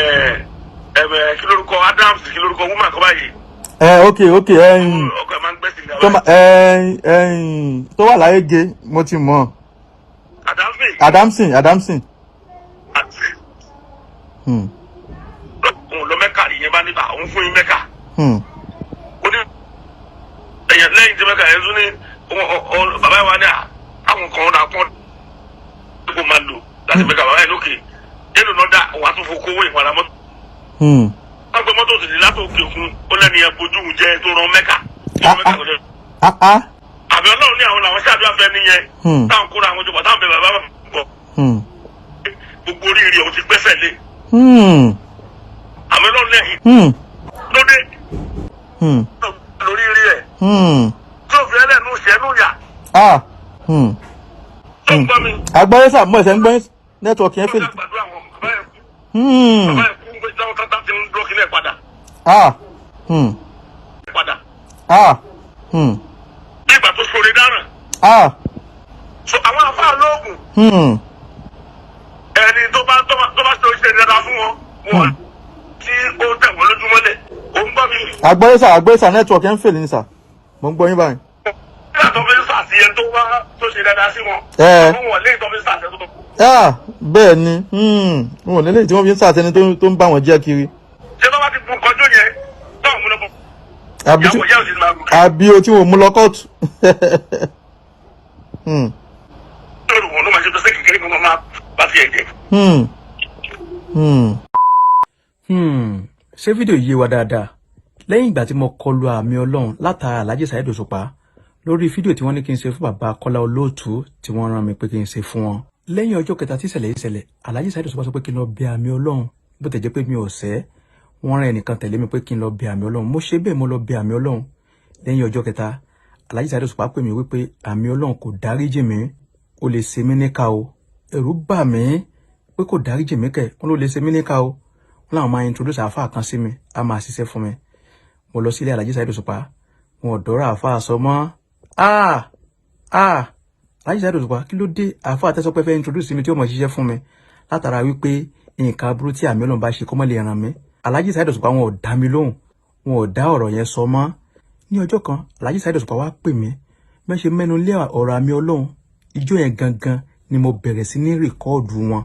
ẹ̀mẹ̀, kí lórúkọ Adams, kí lórúkọ woman kan báyìí? Ẹ ok, ẹyin. Ọkọ ẹ̀ máa ń gbẹ́sìn Tó ma gàwá. ẹyin ẹyin tó wà láyé ge, mo ti mọ̀. Adamson. Adamson, Adamson. Òun lọ Mẹ́kà rí yẹn bá níbà òun fún yín Mẹ́kà. Ó ní ẹ̀yẹ lẹ́yìn tí Mẹ́kà yẹn tún ní bàbá yẹn wá ní àwọn kan náà kọ́ kó máa lò láti Mẹ́kà. Bàbá yẹn lókè yẹn lò náà dá òun àtúnfò kówó ìpàdà mọ́tò. Wọ́n gbé mọ́tò sì ní látò òkè òkun, ó lẹ́nu yẹn bojú òun jẹ́ tó rán Mẹ́kà tó rán Mẹ́kà lọ́jọ́. Ah ah. Àbí Ọlọ́run ní àwọn làwọn ṣáàdúrà fẹ́ nìyẹn. Táwọn kóra àwọn jọba, táwọn bẹ bàbá bọ̀, gbogbo oríire òun ti gbẹ́sẹ̀ lé. Àmì Ọlọ́run lẹ́yìn lóde lórí rí ẹ̀ tí òfin ẹlẹ́nu ṣẹ́nu yà. Ah. Tó ń gbọ́ mi? Agbọ́yé sà, mo ẹ̀sẹ̀ ń gbọ́yé, network yẹn fail. Gbàdúrà wọn, bàbá yẹn kú. Bàbá yẹn kú pé táwọn tata ti ń dúró kílẹ̀ padà. Ah. Padà. Ah. Hmm. Bí ìgbà tó ṣoore dáràn. Ah. So àwọn afáà lóògùn, ẹni tó bá ṣe oṣù dáadáa fún wọn, wọn tí ó tẹ̀ wọ́n lójúmọ́lẹ̀, ó ń gbọ́ mi? Agbọ́yé sà, agbọ́yé sà, network yẹn fail ni sà, mo ń gbọ́ yín báyìí. Nígbà tó fi ń sàṣeyẹ tó wá tó ṣe dáadáa sí wọn, àwọn wọn léyìí tó fi ń sàṣẹ tó Ah, bẹ́ẹ̀ ni, wọn ò lélẹ́yìí tí wọ́n fi ń sàtẹni tó ń bá wọn jẹ́ kiri. Ṣé tó bá ti bu kọjú yẹn táwọn múná bọ Àbí ìyàwó ìyá òsì máa gùn àbí o tí wọn ò mú lọ kóòtù. Lóru wọn ló máa ṣe tó ṣe kékeré kan máa bá tiẹ̀ jẹ́. Ṣé fídíò yìí yé wa dáadáa? Lẹ́yìn ìgbà tí mo kọlu àmì Ọlọ́run látara Alhaji Saheed Òṣùpá lórí fídíò tí wọ́n ní kí n ṣe fún bàbá Kọ́lá Olóòtú tí wọ́n rán mi pé kí n ṣe fún wọn, lẹ́yìn ọjọ́ kẹta tí ìṣẹ̀lẹ̀ yìí ṣẹlẹ̀, Alhaji Saheed Òṣùpá sọ pé kí n lọ bẹ àmì Ọlọ́run. Bó tẹ̀ jẹ́ pé mi ò sẹ́, wọ́n rán ẹnìkan tẹ̀lé mi pé kí n lọ bẹ àmì Ọlọ́run. Mo ṣe bẹ́ẹ̀, mo lọ bẹ àmì Ọlọ́run. Lẹ́yìn ọjọ́ kẹta, Alhaji Saheed Òṣùpá pè mí wípé àmì Ọlọ́run kò dáríjì mí, ó lè ṣe mí níkà o. Ẹ̀rù bà mí pé kò dáríjì mí kẹ̀, wọ́n ló lè ṣe mí níkà o. Wọ́n làwọn máa introduce àáfàá kan sí mi, á máa ṣiṣẹ́ fún mi. Mo lọ sílé Alhaji Saheed Òṣùpá, wọn ò dọ́rọ̀ àáfàá sọ mọ́. Ah ah, Alhaji Saheed Òṣùpá, kí ló dé? Àáfàá tẹ́sọ́ pé fẹ́ introduce mi tí ó mọ̀ ṣiṣẹ́ fún mi látara wípé nǹkan aburú tí àmì Ọlọ́run bá ṣe kó má lè ràn mí. Alhaji Saheed Òṣùpá, wọn ò dá mi lóhùn, wọn ò dá ọ̀rọ̀ yẹn sọ mọ́. Ní ọjọ́ kan, Alhaji Saheed Òṣùpá wá pè mí. Bẹ́ẹ̀ ṣe mẹ́nu lé ọ̀rọ̀ àmì Ọlọ́run, ijó yẹn gangan ni mo bẹ̀rẹ̀ sí ní record wọn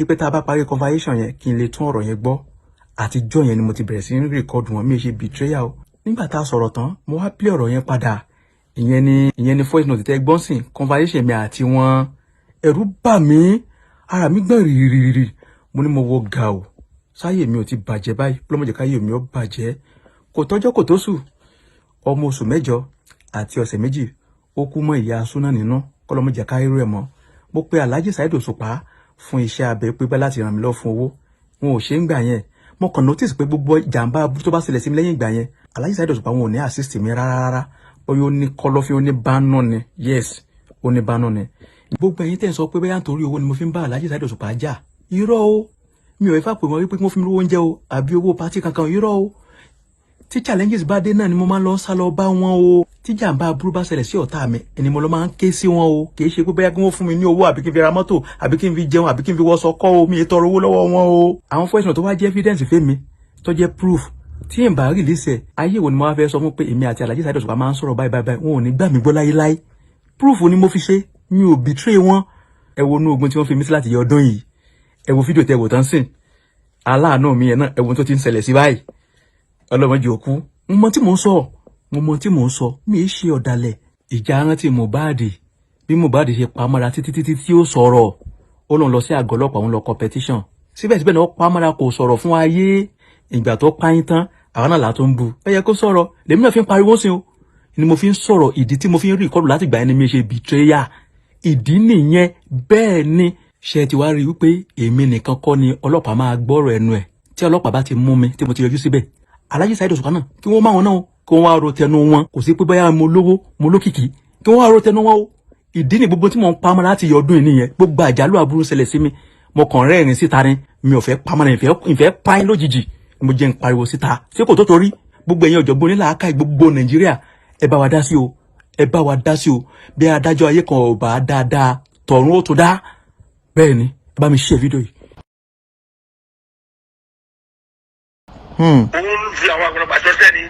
ipe tá a bá parí conversation yẹn, kí n lè tún ọ̀rọ̀ yẹn gbọ́. Àtijọ́ yẹn ni mo ti bẹ̀rẹ̀ sí ní record wọn. Mi ò ṣe betrayal o. Nígbà tá a sọ̀rọ̀ tán, mo wá play ọ̀rọ̀ yẹn padà. Ìyẹn ni voice note tẹ́ gbọ́n sìn, conversation mi àti wọn. Ẹ̀rù bà mí, ara mi gbọ̀n rìrìrìrì. Mo ní mo wọ gà o, sáyè mi ò ti bàjẹ́ báyìí? Ọlọ́mọdé káyé mi ò bàjẹ́. Kò tọ́jọ́ kò tó sùn, ọmọ oṣù 8 àti ọ̀sẹ̀ 2 ó kú mọ́ ìyá súná nínú. Kọ́lọ́mọdé káyé rẹ̀ mọ́. Mo pe Alhaji Saheed Òṣùpá fún iṣẹ́ abẹ pípẹ́ láti ràn mí lọ fún owó, wọn ò ṣe ń gbà yẹn. Mo kàn notice pé gbogbo jàǹbá tó bá ṣẹlẹ̀ sí mi lẹ́yìn ìgbà yẹn, Alhaji Saheed Òṣùpá wọn ò ní assist mi rárá rárá. Pẹ̀lú Bóyá ó ní kọ́lọ́fín, ó ní bánú ni. Yes, ó ní bánú ni. Gbogbo ẹ̀yin tẹ́ ń sọ pé bóyá nítorí owó ni mo fi ń bá Alhaji Saheed Òṣùpá jà, irọ́ o. Mi ò fà pé wọ́n wípé wọ́n fún mi lówó oúnjẹ o, àbí owó party kankan, irọ́ o. Tí challenges bá dé náà ni mo máa ń lọ sá lọ bá wọn o. Tí jàǹbá aburú bá ṣẹlẹ̀ sí ọ̀tá mi ni mo lọ máa ń ké sí wọn o. Kì í ṣe pé bóyá kí wọ́n fún mi ní owó, àbí kí n fi ra mọ́tò, àbí kí n fi jẹun, àbí kí n fi wọṣọ kọ́ o. Mi ì tọrọ owó lọ́wọ́ wọn o. Àwọn voice note tó wá jẹ́ evidence fẹ́mi, tó jẹ́ proof, tí n bá release ẹ̀, ayé wo ni mo wá fẹ́ sọ fún pé èmi àti Alhaji Saheed Òṣùpá máa ń sọ̀rọ̀ báyìí báyìí báyìí? Wọn ò ní gbà mí gbọ́ láyéláyé. Proof ni mo fi ṣe, mi ò betray wọn. Ẹ wo inú ogun tí wọ́n fi mí sí láti yẹ ọdún yìí. Ẹ wo fídíò tẹ wò tán sìn, aláàánú mi yẹn náà, ẹ wo tó ti ń ṣẹlẹ̀ sí báyìí. Ọlọ́mọdé òkú. Mo mọ tí mò ń sọ, mo mọ tí mò ń sọ. Mi ì ṣe ọ̀dàlẹ̀. Ìjà rántí Mohbad, bí Mohbad ṣe pamọ́ra títí títí tí ó sọ̀rọ̀. Ó lóun lọ sí àgọ́ ọlọ́pàá, òun lọ competition. Síbẹ̀síbẹ̀ náà, ó pamọ́ra, kò sọ̀rọ̀ fún ayé. Ìgbà tó páyín tán, àwọn náà látó ń bu. Ẹ yẹ kó sọ̀rọ̀. Lèmi náà fi ń pariwo sí o, ni mo fi ń sọ̀rọ̀. Ìdí tí mo fi ń rí ìkọlù láti gbà ẹni mi ṣe betrayal, ìdí nìyẹn. Bẹ́ẹ̀ ni, ṣe ti wá rí wípé èmi nìkan kọ́ ni ọlọ́pàá máa gbọ́rọ̀ ẹnu ẹ̀. Tí ọlọ́pàá bá ti mú mi, tí mo ti yọjú síbẹ̀, Alhaji Saheed Òṣùpá náà, kí wọ́n má wọn náà, kí wọ́n wá ro tẹnu wọn. Kò sí pé bóyá mo lówó, mo lókìkí, kí wọ́n wá ro tẹnu wọn o. Ìdí ni gbogbo tí mò ń pamọ́ láti yọ ọdún yìí nìyẹn. Gbogbo àjálù aburú ṣẹlẹ̀ sí mi, mo kàn rẹ́rìn síta ni. Mi ò fẹ́ pamọ́ ní ìfẹ́ páyín lójijì. Mo jẹ́ ń pariwo síta ṣé kò tó, torí gbogbo ẹ̀yin ọ̀jọ̀gbọ́n onílàákàyè gbogbo Nàìjíríà, ẹ bá wa dá sí o, ẹ bá wa dá sí o. Bí adájọ́ ayé kan ò bá dáadáa, tọ̀run ó tó dá. Bẹ́ẹ̀ ni, ẹ bá mi ṣe fídíò yìí. Òun fi àwọn àgbàlagbà ṣọṣẹ́ ni.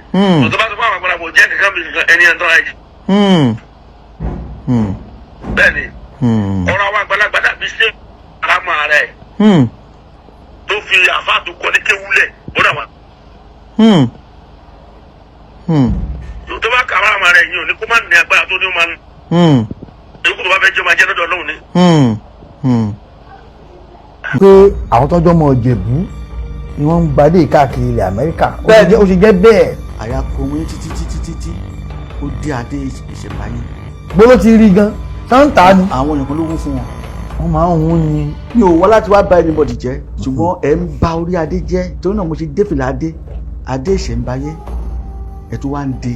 Òtún bá sọ fún àwọn àgbàlagbà ò jẹ́ kankan bí kankan, ẹni ẹ̀ ń tọ́ra ẹ̀ jù. Bẹ́ẹ̀ ni, ọ̀rọ̀ àwọn àgbàlagbà dàbí ṣé àmọ́ rẹ̀ tó fi àfa tó kọ́ ní kéwúlẹ̀ ó dà wá. Tó bá kàrà àmọ́ rẹ̀ yìí ò ní kó má ní agbára tó ní ó máa ń ikú tó bá fẹ́ jẹ́, ó máa jẹ́ lọ́dọ̀ Ọlọ́run ni. Pé àwọn tọ́jọ́ mọ Ìjẹ̀bú ni wọ́n ń gbadé káàkiri ilẹ̀ Amẹ́ríkà, ó ṣe jẹ́ bẹ́ẹ̀. Àyà kò wọ́n títí títí títí ó dé adé ìṣẹ̀mbáyé. Gbóló ti rí gan sáńtà ni. Àwọn èèyàn kan ló wún fún wọn. Wọ́n máa ń hún ni. Mi ò wá láti wá bá anybody jẹ́, ṣùgbọ́n ẹ̀ ń ba orí adé jẹ́. Torí náà mo ṣe dé fìlà adé, adé ìṣẹ̀mbáyé. Ẹ̀ tó wá ń de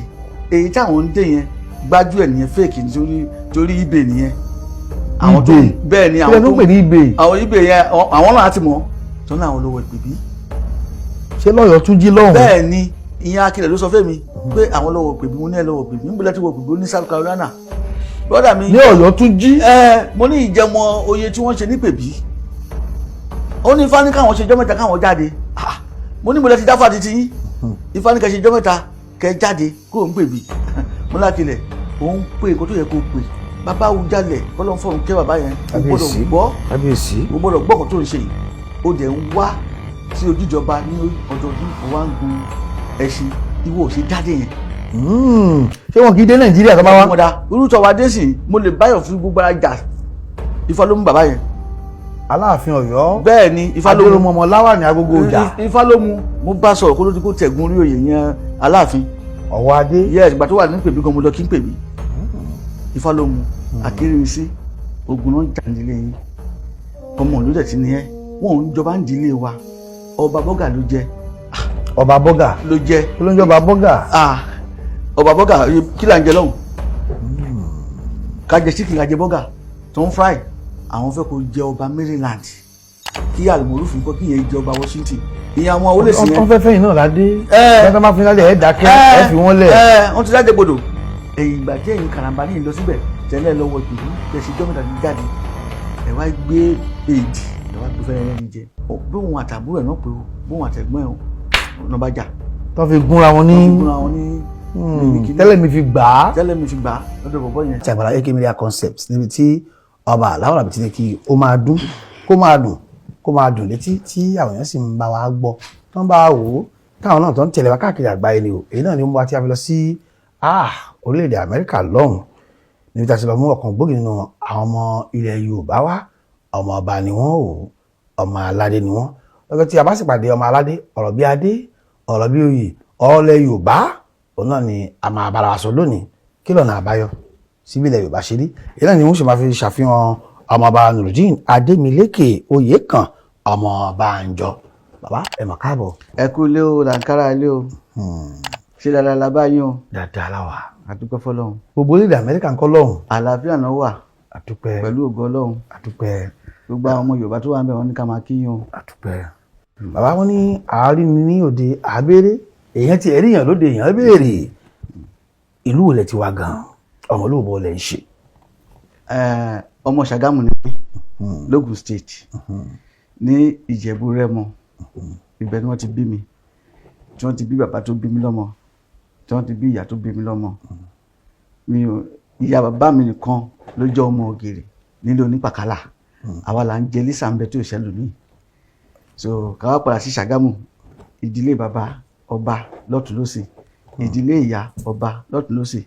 èyí táwọn ń dé yẹn, gbájú ẹ̀ nìyẹn, fake nítorí torí ibè nìyẹn. Àwọn tó bẹ́ẹ̀ ni àwọn tó ń pè ní ibè. Àwọn ibè yẹn, àwọn náà ti mọ̀ tó ní àwọn olówó ìpèbí. Ṣé lọ́yọ̀ọ́ tún jí lọ́hùn. Bẹ́ẹ̀ ni, ìyẹn akilẹ̀ ló sọ fẹ́mi pé àwọn lọ́wọ́ ìpèbí. Mo ní ẹ lọ́wọ́ ìpèbí níbo lẹ́tí wọ ìpèbí? Ní South Carolina, brother mi. Ní Ọ̀yọ́ tún jí. Ẹ mo ní ìjẹmọ oyè tí wọ́n ṣe ní pèbí. Ó ní ifá ní káwọn ṣe jọ́ 3 káwọn jáde. Mo ní mo lẹ ti dáfà títí yín, ifá ní kẹ́ ṣe jọ́ 3 kẹ́ jáde kúrò ń pèbí. Mo lákìlẹ̀ òun pè kó tó yẹ kó pè bàbá Awùjalẹ̀ kọ́lọ́n fọ̀run kẹ́ bàbá yẹn. O gbọ́dọ̀ gbọ́, o gbọ́dọ̀ gbọ́ kan tó ń ṣe yìí. O dẹ̀ ń wá sí ojújọba ní ọdọọdún, o wá ń gun ẹṣin, ìwọ ò ṣe jáde yẹn. Ṣé wọn kì í dé Nàìjíríà tó bá wá. Mọ̀dá irú tọ́wọ́ adé sì, mo lè báyọ̀ fi gbogbo ara jà. Ifá ló mú bàbá yẹn. Aláàfin Ọ̀yọ́. Bẹ́ẹ̀ ni, Ifá ló mú. Adéròmọmọ láwà ní agogo ọjà. Ifá ló mú. Mo bá sọ̀rọ̀ kó ló ti kó tẹ̀gùn orí oyè yẹn, Aláàfin. Ọ̀wọ́ adé. Yes, ìgbà tó wà ní pèbí gan, mo lọ kí n pèbí. Ifá ló mú akérésì ogun náà jà nílé yín. Ọmọ ìlú dẹ̀ ti ní ẹ, wọn ò ń jọba ń dílé wa. Ọba bọ́gà ló jẹ. Ọba bọ́gà. Ló jẹ. Kí ló ń jọba bọ́gà. Ọba bọ́gà, kí là ń jẹ lọ́hùn? Ká jẹ chicken, ká jẹ bọ́gà tó ń fry. Àwọn fẹ́ kó jẹ ọba Maryland, kí àlùmọ́rùfù nǹkan kí yẹn jẹ ọba Washington, ìyẹn àwọn olè sí yẹn. Wọ́n fẹ́ fẹ́yìn náà ládé. Ẹ bá fi lálẹ́, ẹ dákẹ́, ẹ fi wọ́n lẹ̀. Wọ́n ti dájẹ́ gbọdọ̀. Ẹ̀yìn ìgbà tí ẹ̀yin karambà ní ìlọ síbẹ̀ tẹ́lẹ̀ lọ́wọ́ ìpèlú tẹ̀sí jọ́mẹ́ta ti jáde, ẹ wá gbé èdì, ẹ wá gbé fẹ́rẹ́ lẹ́ni jẹ bí òun àtàbúrò ẹ̀ náà pé o, bí òun àtẹ̀gbọ́n ẹ̀ náà bá jà. Tó fi gúnra wọn ní. Tó fi gúnra wọn ní. Tẹ́lẹ̀ mi fi gbà á. Tẹ́lẹ̀ mi fi gbà á lọ́dọ̀ bọ̀bọ̀ yẹn. Ti Àgbàlá AK Media Concept, níbi tí ọba aláwọ̀ àbí ti ní kí ó máa dún, kó máa dùn, kó máa dùn létí, tí àwọn èèyàn sì ń bá wa gbọ́, tó ń bá wa wò ó, táwọn náà tó ń tẹ̀lé wa káàkiri àgbáyé ni o. Èyí náà ni ó mú wa tí a fi lọ sí orílẹ̀-èdè Amẹ́ríkà lọ́hùn, níbi tí a ti lọ mú ọ̀kan gbòógì nínú àwọn ọmọ ilẹ̀ Yorùbá wá. Ọmọ ọba ni wọ́n o, ọmọ aládé ni wọ́n. Lọ́jọ́ tí a bá sì pàdé ọmọ aládé, ọ̀rọ̀ bí adé, ọ̀rọ̀ bí oyè, ọ̀rọ̀ ilẹ̀ Yorùbá, òun náà ni a máa bára wa sọ lónìí. Kí lọ́nà àbáyọ síbi ilẹ̀ Yorùbá ṣe rí? Èyí náà ni wọ́n sì máa fi ṣàfihàn ọmọọba Nurudeen Adémilékè Oyèkàn, ọmọ Bánjọ. Bàbá, ẹ mọ̀ káàbọ̀. Ẹ kú ilé o, làǹkárá ilé o. Ṣé dáadáa la bá yín o? Dáadáa la wà. Àdúpẹ́ fọ́lọ́run. Gbogbo orílẹ̀ Amẹ́ríkà ń kọ́ lọ́hùn. Àlàáfíà náà wà. Àdúpẹ́. Pẹ̀lú ògo Ọlọ́run. Àdúpẹ́. Gbogbo àwọn ọmọ Yorùbá tó wà ń bẹ̀ wọ́n ní ká máa kíyàn o. Àdúpẹ́. Bàbá, wọn ní àárín ni ní òde àbẹ́rẹ́, èèyàn ti ẹ̀rí èèyàn lóde, èèyàn béèrè ìlú wo lẹ ti wá gan, ọmọ olóòbọ̀ lẹ ń ṣe? Ọmọ Ṣàgámù ni mí, l'Ógùn State, ní Ìjẹ̀bú Rẹ́mọ. Ibẹ̀ ni wọ́n ti bí mi, tí wọ́n ti bí bàbá tó bí mi lọ́mọ, tí wọ́n ti bí ìyá tó bí mi lọ́mọ. Mi ò ìyá bàbá mi nìkan ló jẹ́ ọmọ Ògèrè nílé onípàkálà. Àwa là ń jẹ lísà ń bẹ tó ìṣẹ́lù mí. So káwá padà sí Ṣàgámù, ìdílé bàbá ọba lọ́tún lọ́sì, ìdílé ìyá ọba lọ́tún lọ́sì,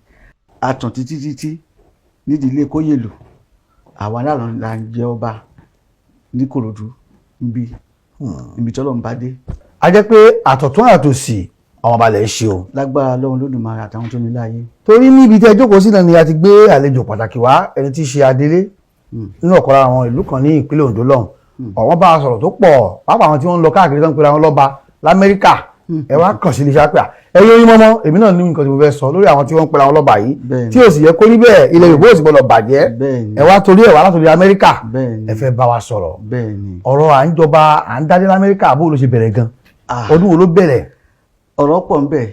àtàn títí títí nídìílé Kóyèlú, àwa náà là ń jẹ ọba ní Kòròdú níbi níbi tọ́lọ́ ń bá dé. A jẹ́ pé àtọ̀tún àtòsì àwọn ọba lẹ̀ ń ṣe o. Lágbára Ọlọ́run Lódùmarè àtàwọn tó ní láyé. Torí níbi tí ẹ jókòó sí náà ni a ti gbé àlejò pàtàkì wá, ẹni tí í ṣe adelé nínú ọ̀kan lára àwọn ìlú kan ní ìpínlẹ̀ Ondo lọ́hùn. Ọ̀wọ́n bá a sọ̀rọ̀ tó pọ̀, pàápàá àwọn tí wọ́n ń lọ káàkiri tó ń pera wọn lọ́ba l'Amẹ́ríkà. Ẹ wá kàn sí iléeṣẹ́ pé ẹyẹ oyin mọ́mọ́, èmi náà ní nǹkan tí mo fẹ́ sọ lórí àwọn tí wọ́n ń pera wọn lọ́ba yìí, tí ò sì yẹ kó rí bẹ́ẹ̀, ilẹ̀ Yorùbá ò sì gbọdọ̀ bàjẹ́. Ẹ wá torí ẹ̀ wá látòrí Amẹ́ríkà, ẹ fẹ́ bá wa sọ̀rọ̀ ọ̀rọ̀ à ń jọba, à ń dádé l'Amẹ́ríkà. Bó ló ṣe bẹ̀rẹ̀ gan? Ọdún wo ló bẹ̀rẹ̀? Ọ̀rọ̀ pọ̀ ńbẹ̀.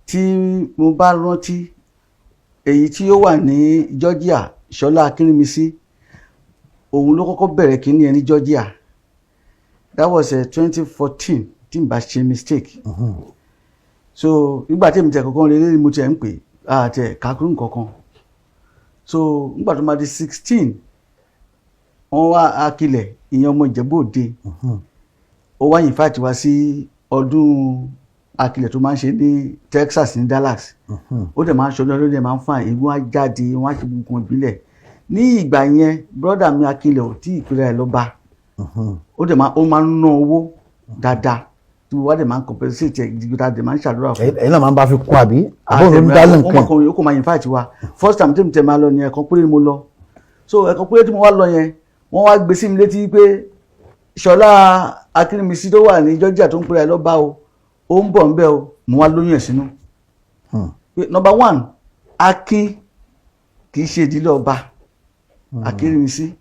Tí mo bá rántí, èyí tí ó wà ní Georgia, Ṣọlá Akínrímisí, òun ló kọ́kọ́ bẹ̀rẹ̀ kínní ẹ ní Georgia. That was 2014, tí n bá ṣe mistake. So nígbà tí èmi tẹ̀ kọ́kọ́ relé ni mo tiẹ̀ ń pè àti ẹ̀ kakún kankan. So nígbà tó máa di 16, wọ́n wá Akilẹ̀, ìyẹn ọmọ Ìjẹ̀bú Òde, ó wá invite wá sí ọdún Akilẹ̀ tó máa ń ṣe ní Texas, ní Dallas. Ó dẹ̀ máa ń ṣọdún, ọdún dẹ̀ máa ń fà eégún á jáde, wọ́n á ṣe gbogbo ìbílẹ̀. Ní ìgbà yẹn, brother mi Akilẹ̀ ò tí ìpínlẹ̀ ẹ̀ lọ́ba. Ó dẹ̀ máa, ó máa ń ná owó dáadáa, tí wọ́n dẹ̀ máa ń compensate ẹ̀ gidigidi, tá a dẹ̀ máa ń ṣàdúrà fún. Ẹ̀yin náà máa ń bá fi kún, àbí àbọ̀ ló ń dálé nǹkan? Ó kò máa invite wa. First time tí mo tẹ̀ máa lọ ni, ẹ̀kan péré ni mo lọ. So ẹ̀kan péré tí mo wá lọ yẹn, wọ́n wá gbé sí mi létí pé Ṣọlá Akínrímisí tó wà ní Georgia tó ń pèrè ẹ̀ lọ́ba o, ó ń bọ̀ ńbẹ́ o. Mo wá lóyún ẹ̀ sínú pé number one, Akin kì í ṣe ìdílé ọba. Akínrímisí,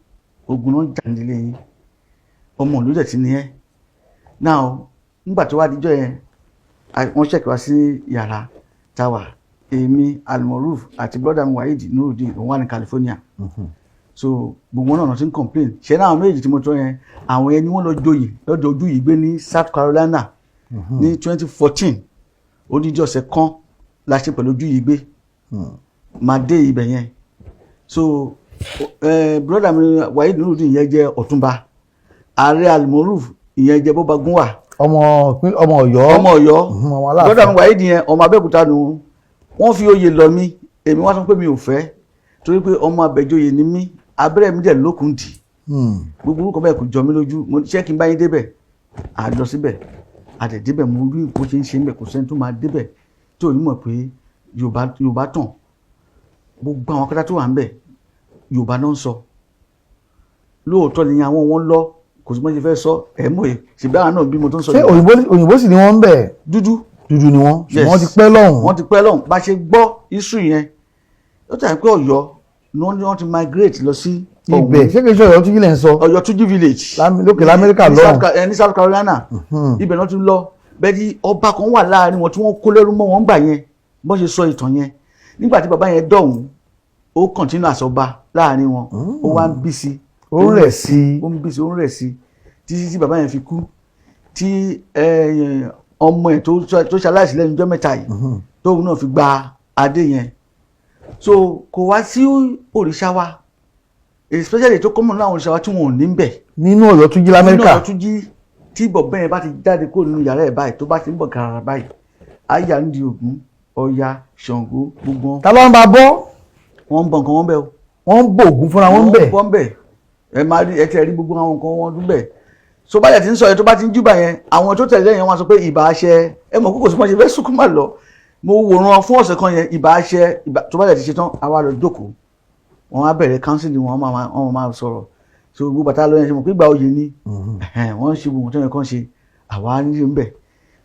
ogun náà jà nílé yín, ọmọ ìlú dẹ̀ ti ní ẹ́. Now, nígbà tó wá díjọ́ yẹn, wọ́n ṣẹ̀kì wá sí yàrá táwa, èmi, Almoruf àti brother mi Waheed Nurudeen, òun wà ní California. So gbogbo wọn náà ti ń complain ṣe náà. Àwọn méjì tí mo tọ́ yẹn, àwọn yẹn ni wọ́n lọ joyè lọ́dọ̀ ojú yìí gbé ní South Carolina ní 2014. Odidi ọ̀sẹ̀ kan la ṣe pẹ̀lú ojú yìí gbé máa dé ibẹ̀ yẹn. So brother mi Waheed Nurudeen yẹn jẹ́ ọ̀túnba ààrẹ, Almoruf ìyẹn jẹ́ bọ́bagúnwà. Ọmọ ọmọ Ọ̀yọ́. Ọmọ Ọ̀yọ́. Ọmọ Aláàfin. Brother mi Waheed yẹn, ọmọ Abẹ́òkúta nù. Wọ́n fi oyè lọ mí, èmi wá sọ pé mi ò fẹ́, torí pé ọmọ Abẹ́jọyè ni mí, abẹ́rẹ́ mi dẹ̀ lókun dì. Gbogbo orúkọ bẹ́ẹ̀ kò jọ mí lójú. Mo ṣé kí n bá yín débẹ̀? À lọ síbẹ̀, à dẹ̀ débẹ̀, mo rí bó ṣe ń ṣe ń bẹ̀. Kò sẹ́ni tó máa débẹ̀ tí ò ní mọ̀ pé Yorùbá, Yorùbá tàn. Gbogbo àwọn akátá tó wà ń bẹ̀, Yorùbá náà ń sọ. Lóòótọ́ ni àwọn wọn lọ, kò sí bọ́n ṣe fẹ́ sọ ẹ̀ mọ̀ ẹ̀ ṣèbí àwọn náà bí mo tó ń sọ. Ṣé òyìnbó sì ni wọ́n ń bẹ̀? Dúdú. Dúdú ni wọ́n, ṣùgbọ́n wọ́n ti pẹ́ lọ́hùn. Wọ́n ti pẹ́ lọ́hùn. Bá ṣe gbọ́ iṣu yẹn, ó tàbí pé Ọ̀yọ́ ni wọ́n ti migrate lọ sí. Ibẹ̀, ṣé kìí ṣe Ọ̀yọ́ Túnjí lẹ̀ ń sọ? Ọ̀yọ́ Túnjí village. Lókè l'Amẹ́ríkà lọ́hùn. Ní South Carolina, ibẹ̀ náà ti lọ. Bẹ́ẹ̀ ni ọba kan wà láàrin wọn tí wọ́n kó lẹ́rú mọ́ wọn gbà yẹn. Bọ́n ṣe sọ ìtàn yẹn, nígbà tí bàbá yẹn dọ̀hún, ó continue àsọba láàrin wọn, ó wá ń bí sí. Ó ń rẹ̀ sí. Ó ń bí sí, ó ń rẹ̀ sí títí tí bàbá yẹn fi kú, tí ọmọ ẹ̀ tó ṣaláìsí lẹ́nu ọjọ́ mẹ́ta yìí, tóun náà fi gba adé yẹn. So kò wá sí òrìṣà wa, especially tó common láwọn òrìṣà wa tí wọn ò ní bẹ̀. Nínú Ọ̀yọ́ Túnjí l'Amẹ́ríkà. Nínú Ọ̀yọ́ Túnjí, tí bọ̀bẹ́ yẹn bá ti jáde kúrò nínú yàrá ẹ̀ báyìí, tó bá ti ń bọ̀ gàràrà báyìí, àyà ń di Ògún, Ọya, Ṣàngó, gbogbo wọn. Ta ló ń bá bọ́? Wọ́n ń bọ nǹkan wọn bẹ́ẹ̀ o. Wọ́n ń bọ Ògún fúnra wọn bẹ̀? Wọ́n ń bọ́ bẹ̀. Ẹ máa rí, ẹ ti rí gbogbo àwọn nǹkan wọn dún bẹ̀. So bá yẹ ti ń sọ yẹn, tó bá ti ń júbà yẹn, àwọn tó tẹ̀lé yẹn, wọ́n sọ pé ìbà àṣẹ. Ẹ mọ̀ kókò sí wọ́n ṣe fẹ́ sunkún mà lọ. Mo wòran fún ọ̀sẹ̀ kan yẹn, ìbà àṣẹ, ìbà. Tó bá yẹ ti ṣe tán, àwa lọ jókòó, wọ́n á bẹ̀rẹ̀ council wọn, wọ́n máa sọ̀rọ̀. So gbogbo bàtà lọ yẹn, ṣe mọ̀ pé ìgbà oyè ni wọ́n ń ṣe gbogbo tó yẹ kán ṣe, àwa ní ń bẹ̀.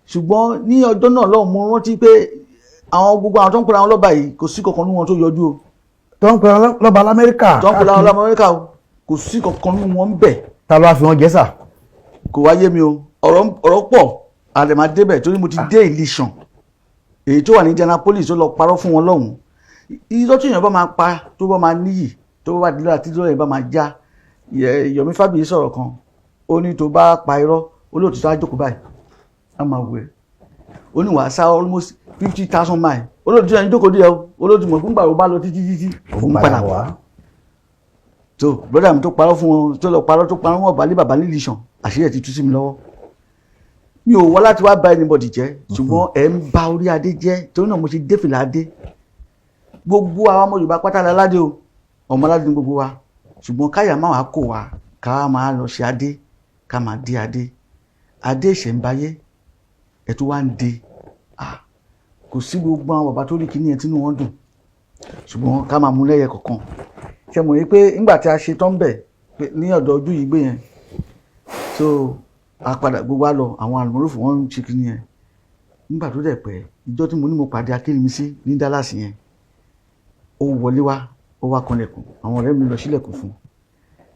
Ṣùgbọ́n ní ọjọ́ náà lọ́hùn, mo rántí pé Àwọn gbogbo àwọn tó ń pera wọn lọ́ba yìí, kò sí kankan nínú wọn tó yọjú o. Tó ń pera lọ́ba lamẹ́ríkà. Tó ń pera wọn lọ́ba Amẹ́ríkà o, kò sí kankan nínú wọn ń bẹ̀. Ta ló wá fi wọn jẹ́ sà? Kò wá yé mi o. Ọ̀rọ̀ pọ̀, àdèmà débẹ̀, torí mo ti dé Ìlísàn, èyí tó wà ní Indianapolis, tó lọ parọ́ fún wọn lọ́hùn. Irọ́ tí èèyàn bá máa pa, tó bá máa níyì, tó bá di lọ́la, tí lọ́la yẹn bá máa já. Yomi Fabiyi sọ̀rọ̀ kan, ó ní tó bá pa irọ́, olóòtú tó á jókòó báyìí, á máa wù ẹ́. Ó ní wàá sá almost 50,000 miles, olóòtú yẹn jókòó díẹ̀ o. Olóòtú mọ̀ fún gbàgbọ́ bá lọ títí títí, òun padà wá. Tó brother mi tó parọ́ fún wọn, tó lọ parọ́, tó parọ́ wọn balẹ̀ bàbá nílìṣàn, àṣírí ẹ̀ ti tú sí mi lọ́wọ́. Mi ò wá láti wá bá anybody jẹ́, ṣùgbọ́n ẹ̀ ń ba orí adé jẹ́. Torí náà mo ṣe dé fìlà adé. Gbogbo àwọn ọmọ Yorùbá pátá la ládé o, ọmọ aládé ní gbogbo wa, ṣùgbọ́n káyà má wàá kó wa ká máa lọ ṣe adé, ká máa dé adé, adé ìṣẹ̀ǹbáyé ẹ̀ tó wá ń de. Ah, kò sí gbogbo àwọn bàbá tó rí kíní yẹn tínú wọn dùn, ṣùgbọ́n ká máa mú lẹ́yẹ kọ̀ọ̀kan. Ṣe mọ̀ wípé nígbà tí a ṣe tán bẹ̀ pé ní ọ̀dọ̀ ojú yìí gbé yẹn, so a padà, gbogbo wa lọ, àwọn àlùmọ́rùfù wọn ń ṣe kíní yẹn. Nígbà tó dẹ̀ pẹ́, ìjọ tí mo ní mo pàdé Akérèmísí ní Dallas yẹn, ó wọlé wá, ó wá kanlẹ̀kùn, àwọn ọ̀rẹ́ mi lọ sílẹ̀kùn fún un.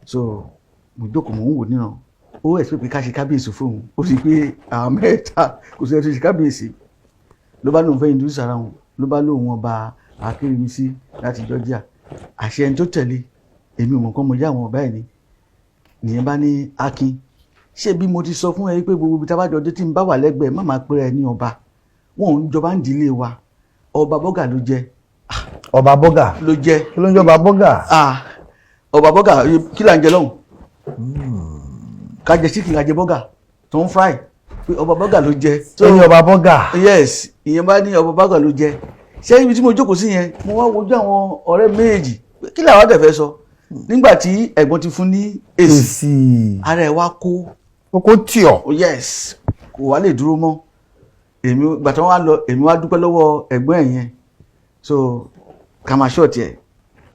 So mo jókòó, mò ń wò níran. Ó expect pé ká ṣe kábíyèsí fóun. Ó sì pé àwọn mẹ́ta, kò sí ẹni tó ṣe kábíyèsí. Ló bá lóun fẹ́ introduce ara wọn, ló bá lóun ọba Akérèmísí láti Georgia. Àṣẹ ẹni tó tẹ̀lé, èmi ò mọ̀ kán mo yá àwọn ọba ẹ̀ ni. Nìyẹn bá ní, "Akin, ṣé bí mo ti sọ fún ẹ pé gbogbo ibi tá a bá jọ dé, tí n bá wà lẹ́gbẹ̀ẹ́, má máa pera ẹ ní ọba. Wọn ò ń jọba ń dílé wa, ọba bọ́gà ló jẹ." Ọba bọ́gà? Ló jẹ. Kí ló ń jọba bọ́gà? Ah, ọba bọ́gà, kí là ń jẹ lọ́hùn? Ká jẹ chicken, ká jẹ bọ́gà tó ń fry, pé ọba bọ́gà ló jẹ. Ó ní ọba bọ́gà. Yes, ìyẹn bá ní ọba bọ́gà ló jẹ. Ṣé ibi tí mo jókòó sí yẹn, mo wá wojú àwọn ọ̀rẹ́ méjì, kí làwọn dẹ̀ fẹ́ sọ nígbà tí ẹ̀gbọ́n ti fún ní èsì? Ara ẹ̀ wá kó. Ó kó tì ọ́. Yes, kò wá lè dúró mọ́. Èmi ìgbà tí wọ́n wá lọ, èmi wá dúpẹ́ lọ́wọ́ ẹ̀gbọ́n ẹ̀ yẹn. So ká máa ṣọ́ọ̀tì ẹ̀,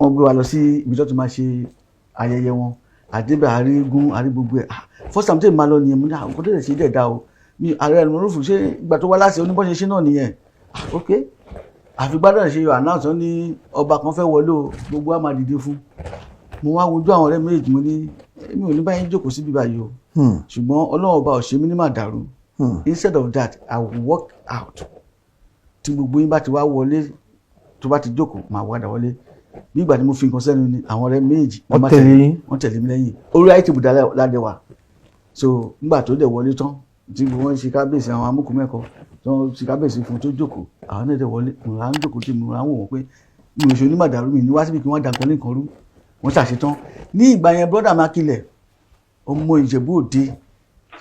wọ́n gbé wa lọ sí ibi tó ti máa ṣe ayẹyẹ wọn. Àdébẹ̀, àrígún, àrí gbogbo ẹ̀. Ah, first time tí èmi máa lọ nìyẹn. Mo ní àwọn kò tẹ̀lé ṣe dẹ̀ da o. Mi ààrẹ ẹ̀rọ ṣé ìgbà tó wá láti oníbọ̀ṣe ṣe náà nìyẹn. Ah, ok, àfi gbádùn ṣe announce ní ọba kan fẹ́ wọlé o, gbogbo wa máa dìde fún. Mo wá wojú àwọn ọ̀rẹ́ méjì, mo ní èmi ò ní báyìí jókòó síbí báyìí o, ṣùgbọ́n Ọlọ́run ọba ò ṣe mí ní màdàrú. Instead of that, I will walk out. Tí gbogbo yín bá ti wá wọlé, tó bá ti jókòó, máa wádà wọlé. Bí ìgbà tí mo fi nǹkan sẹ́nu ni àwọn ọ̀rẹ́ méjì wọ́n tẹ̀lé yín. Wọ́n tẹ̀lé mi lẹ́yìn orí ayé ti bùdá ládẹ wa. So nígbà tó dẹ̀ wọlé tán, tí gbogbo wọn ṣe kábíyèsí, àwọn amúkùmẹ́kọ tó ń ṣe kábíyèsí fún, tó jókòó, àwọn náà dẹ̀ wọlé. Mo rà ń jókòó tí mo rà ń wò wọ́n pé mi ò ṣe onímọ̀dàrú, mi ní wá síbi kí wọ́n dàgbọ́n nìkan rú. Wọ́n ṣàṣetán ní ìgbà yẹn. Brother Makilẹ̀, ọmọ Ìjẹ̀bú Òde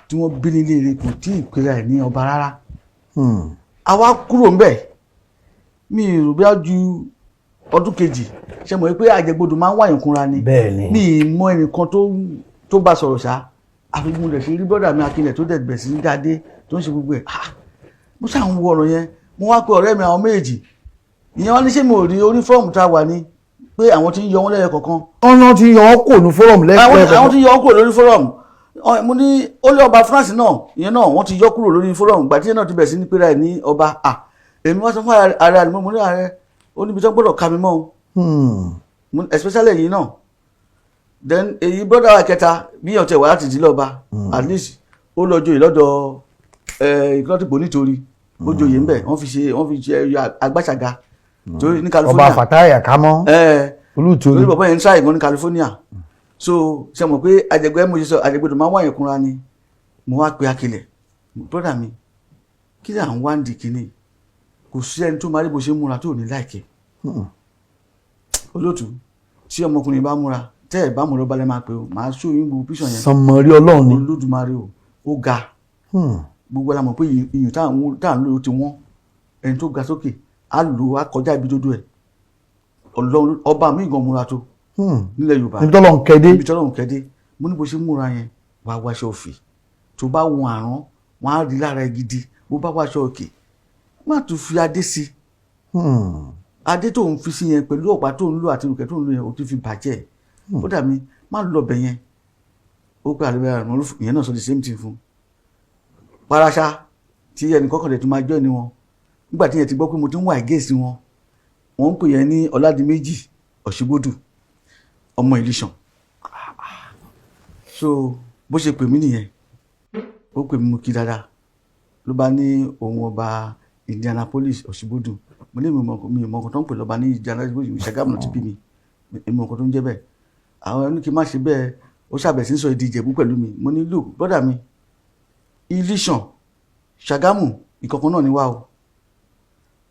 tí wọ́n bí nílé rẹ̀, kò tí ì pera ẹ̀ ní ọba rárá. Àwa kúrò ńbẹ̀, mi ì rò bí á ju ọdún kejì. Ṣe mọ̀ pé àjẹgbodò máa ń wáyàn kúnra ni? Bẹ́ẹ̀ni. Mi ì mọ ẹnìkan tó bá sọ̀rọ̀ ṣá, àfi mo lè ṣe rí brother mi Akínlẹ̀ tó dẹ̀ bẹ̀ sí ní dáadé, tó ń ṣe gbogbo ẹ̀. Ah, mo ṣáà ń wo ọ̀rọ̀ yẹn. Mo wá pe ọ̀rẹ́ mi àwọn méjì ìyẹn, wọ́n ní ṣé mo rí orí forum tá a wà ní pé àwọn tí ń yọ wọ́n lẹ́yọ kọ̀ọ̀kan. Ọ̀nà tí yọ ọ́ kò ní forum lẹ́ẹ̀kọ̀ọ̀kan. Àwọn tí yọ ọ́ kúrò lórí forum. Mo ní ó lé ọba France náà, ìyẹn náà wọ́n ti yọ kúrò lórí forum gbà tí ìyẹn náà ti bẹ̀rẹ̀ sí ní pera ẹ̀ ní ọba. Ah, èmi wá sọ fún ààrẹ àlùmọ́, mo ní ààrẹ ó níbi tó gbọ́dọ̀ ka mi mọ́ o, especially èyí náà. Then èyí brother wa kẹta, bí yàn tẹ̀ wá láti ìdílé ọba, at least ó lọ joyè lọ́dọ̀ ìkọ́tìpọ̀, nítorí ó joyè ńbẹ̀, wọ́n fi ṣe agbáṣàga torí ní California. Ọba Fatai Àkámọ́. Olùtorí. Torí bàbá yẹn ń try gan ní California. So ṣe mọ̀ pé àjẹgbẹ́, mo ṣe sọ, àjẹgbẹ́dọ̀ máa ń wáyàn kúnra ni. Mo wá pe Akilẹ̀, brother mi, kí là ń wá ń di kínní? Kò sí ẹni tó máa rí bó ṣe ń múra tó ní láìkẹ́. Olóòtú, tí ọmọkùnrin bá múra, tẹ́ ẹ̀ bá múra balẹ̀, máa pè ó, máa ṣó yín gbogbo píṣọ̀ yẹn. Sànmọ́rí Ọlọ́run ni. Olódùmarè o, ó ga. Gbogbo la mọ̀ pé iyùn tá à ń lò ti wọ́n. Ẹni tó ga sókè á lò á kọjá ibi dúdú ẹ̀. Ọlọ́run ọba mi gan múra tó nílẹ̀ Yorùbá. Níbi tọ́lọ́run kẹ́dé. Níbi tọ́lọ́run kẹ́dé. Mo ní bó ṣe múra yẹn, wàá wáṣọ òfì, tó bá wọn àrán, wọn á rí lára ẹ gidi. Bó bá wáṣọ òkè, má tún fi adé sí i. Adé tó ń fi sí yẹn pẹ̀lú ọ̀pá tó ń lò àti ìrùkẹ̀ tó ń lò yẹn, ó ti fi bàjẹ́. Ó dà mí, má lọ bẹ̀ yẹn. Ó pé àlẹ́ àrùn, ìyẹn náà sọ the same thing fún parasa tí ẹnì kọ́kànlẹ̀ tó máa jọ́ ni wọn. Nígbà tí yẹn ti gbọ́ pé mo ti ń wà against wọn, wọ́n ń pè yẹn ní Ọládìméjì Ọ̀ṣígbódù, ọmọ Ìlíṣàn. So bó ṣe pè mí nìyẹn. Ó pè mí, mo kí dáadáa. Ló bá ní òun ọba Indianapolis Ọ̀ṣígbódù. Mo ní mi ò mọ nǹkan tó ń pè lọ́ba ní Indianapolis. Ṣàgámù náà ti bí mi, èmi ò mọ nǹkan tó ń jẹ́ bẹ́ẹ̀. Àwọn ẹni kí n má ṣe bẹ́ẹ̀. Ó ṣàbẹ̀ sí ń sọ èdè Ìjẹ̀bú pẹ̀lú mi. Mo ní, "Look, brother mi, Ìlíṣàn, Ṣàgámù, ìkọ̀kan náà ni wá o.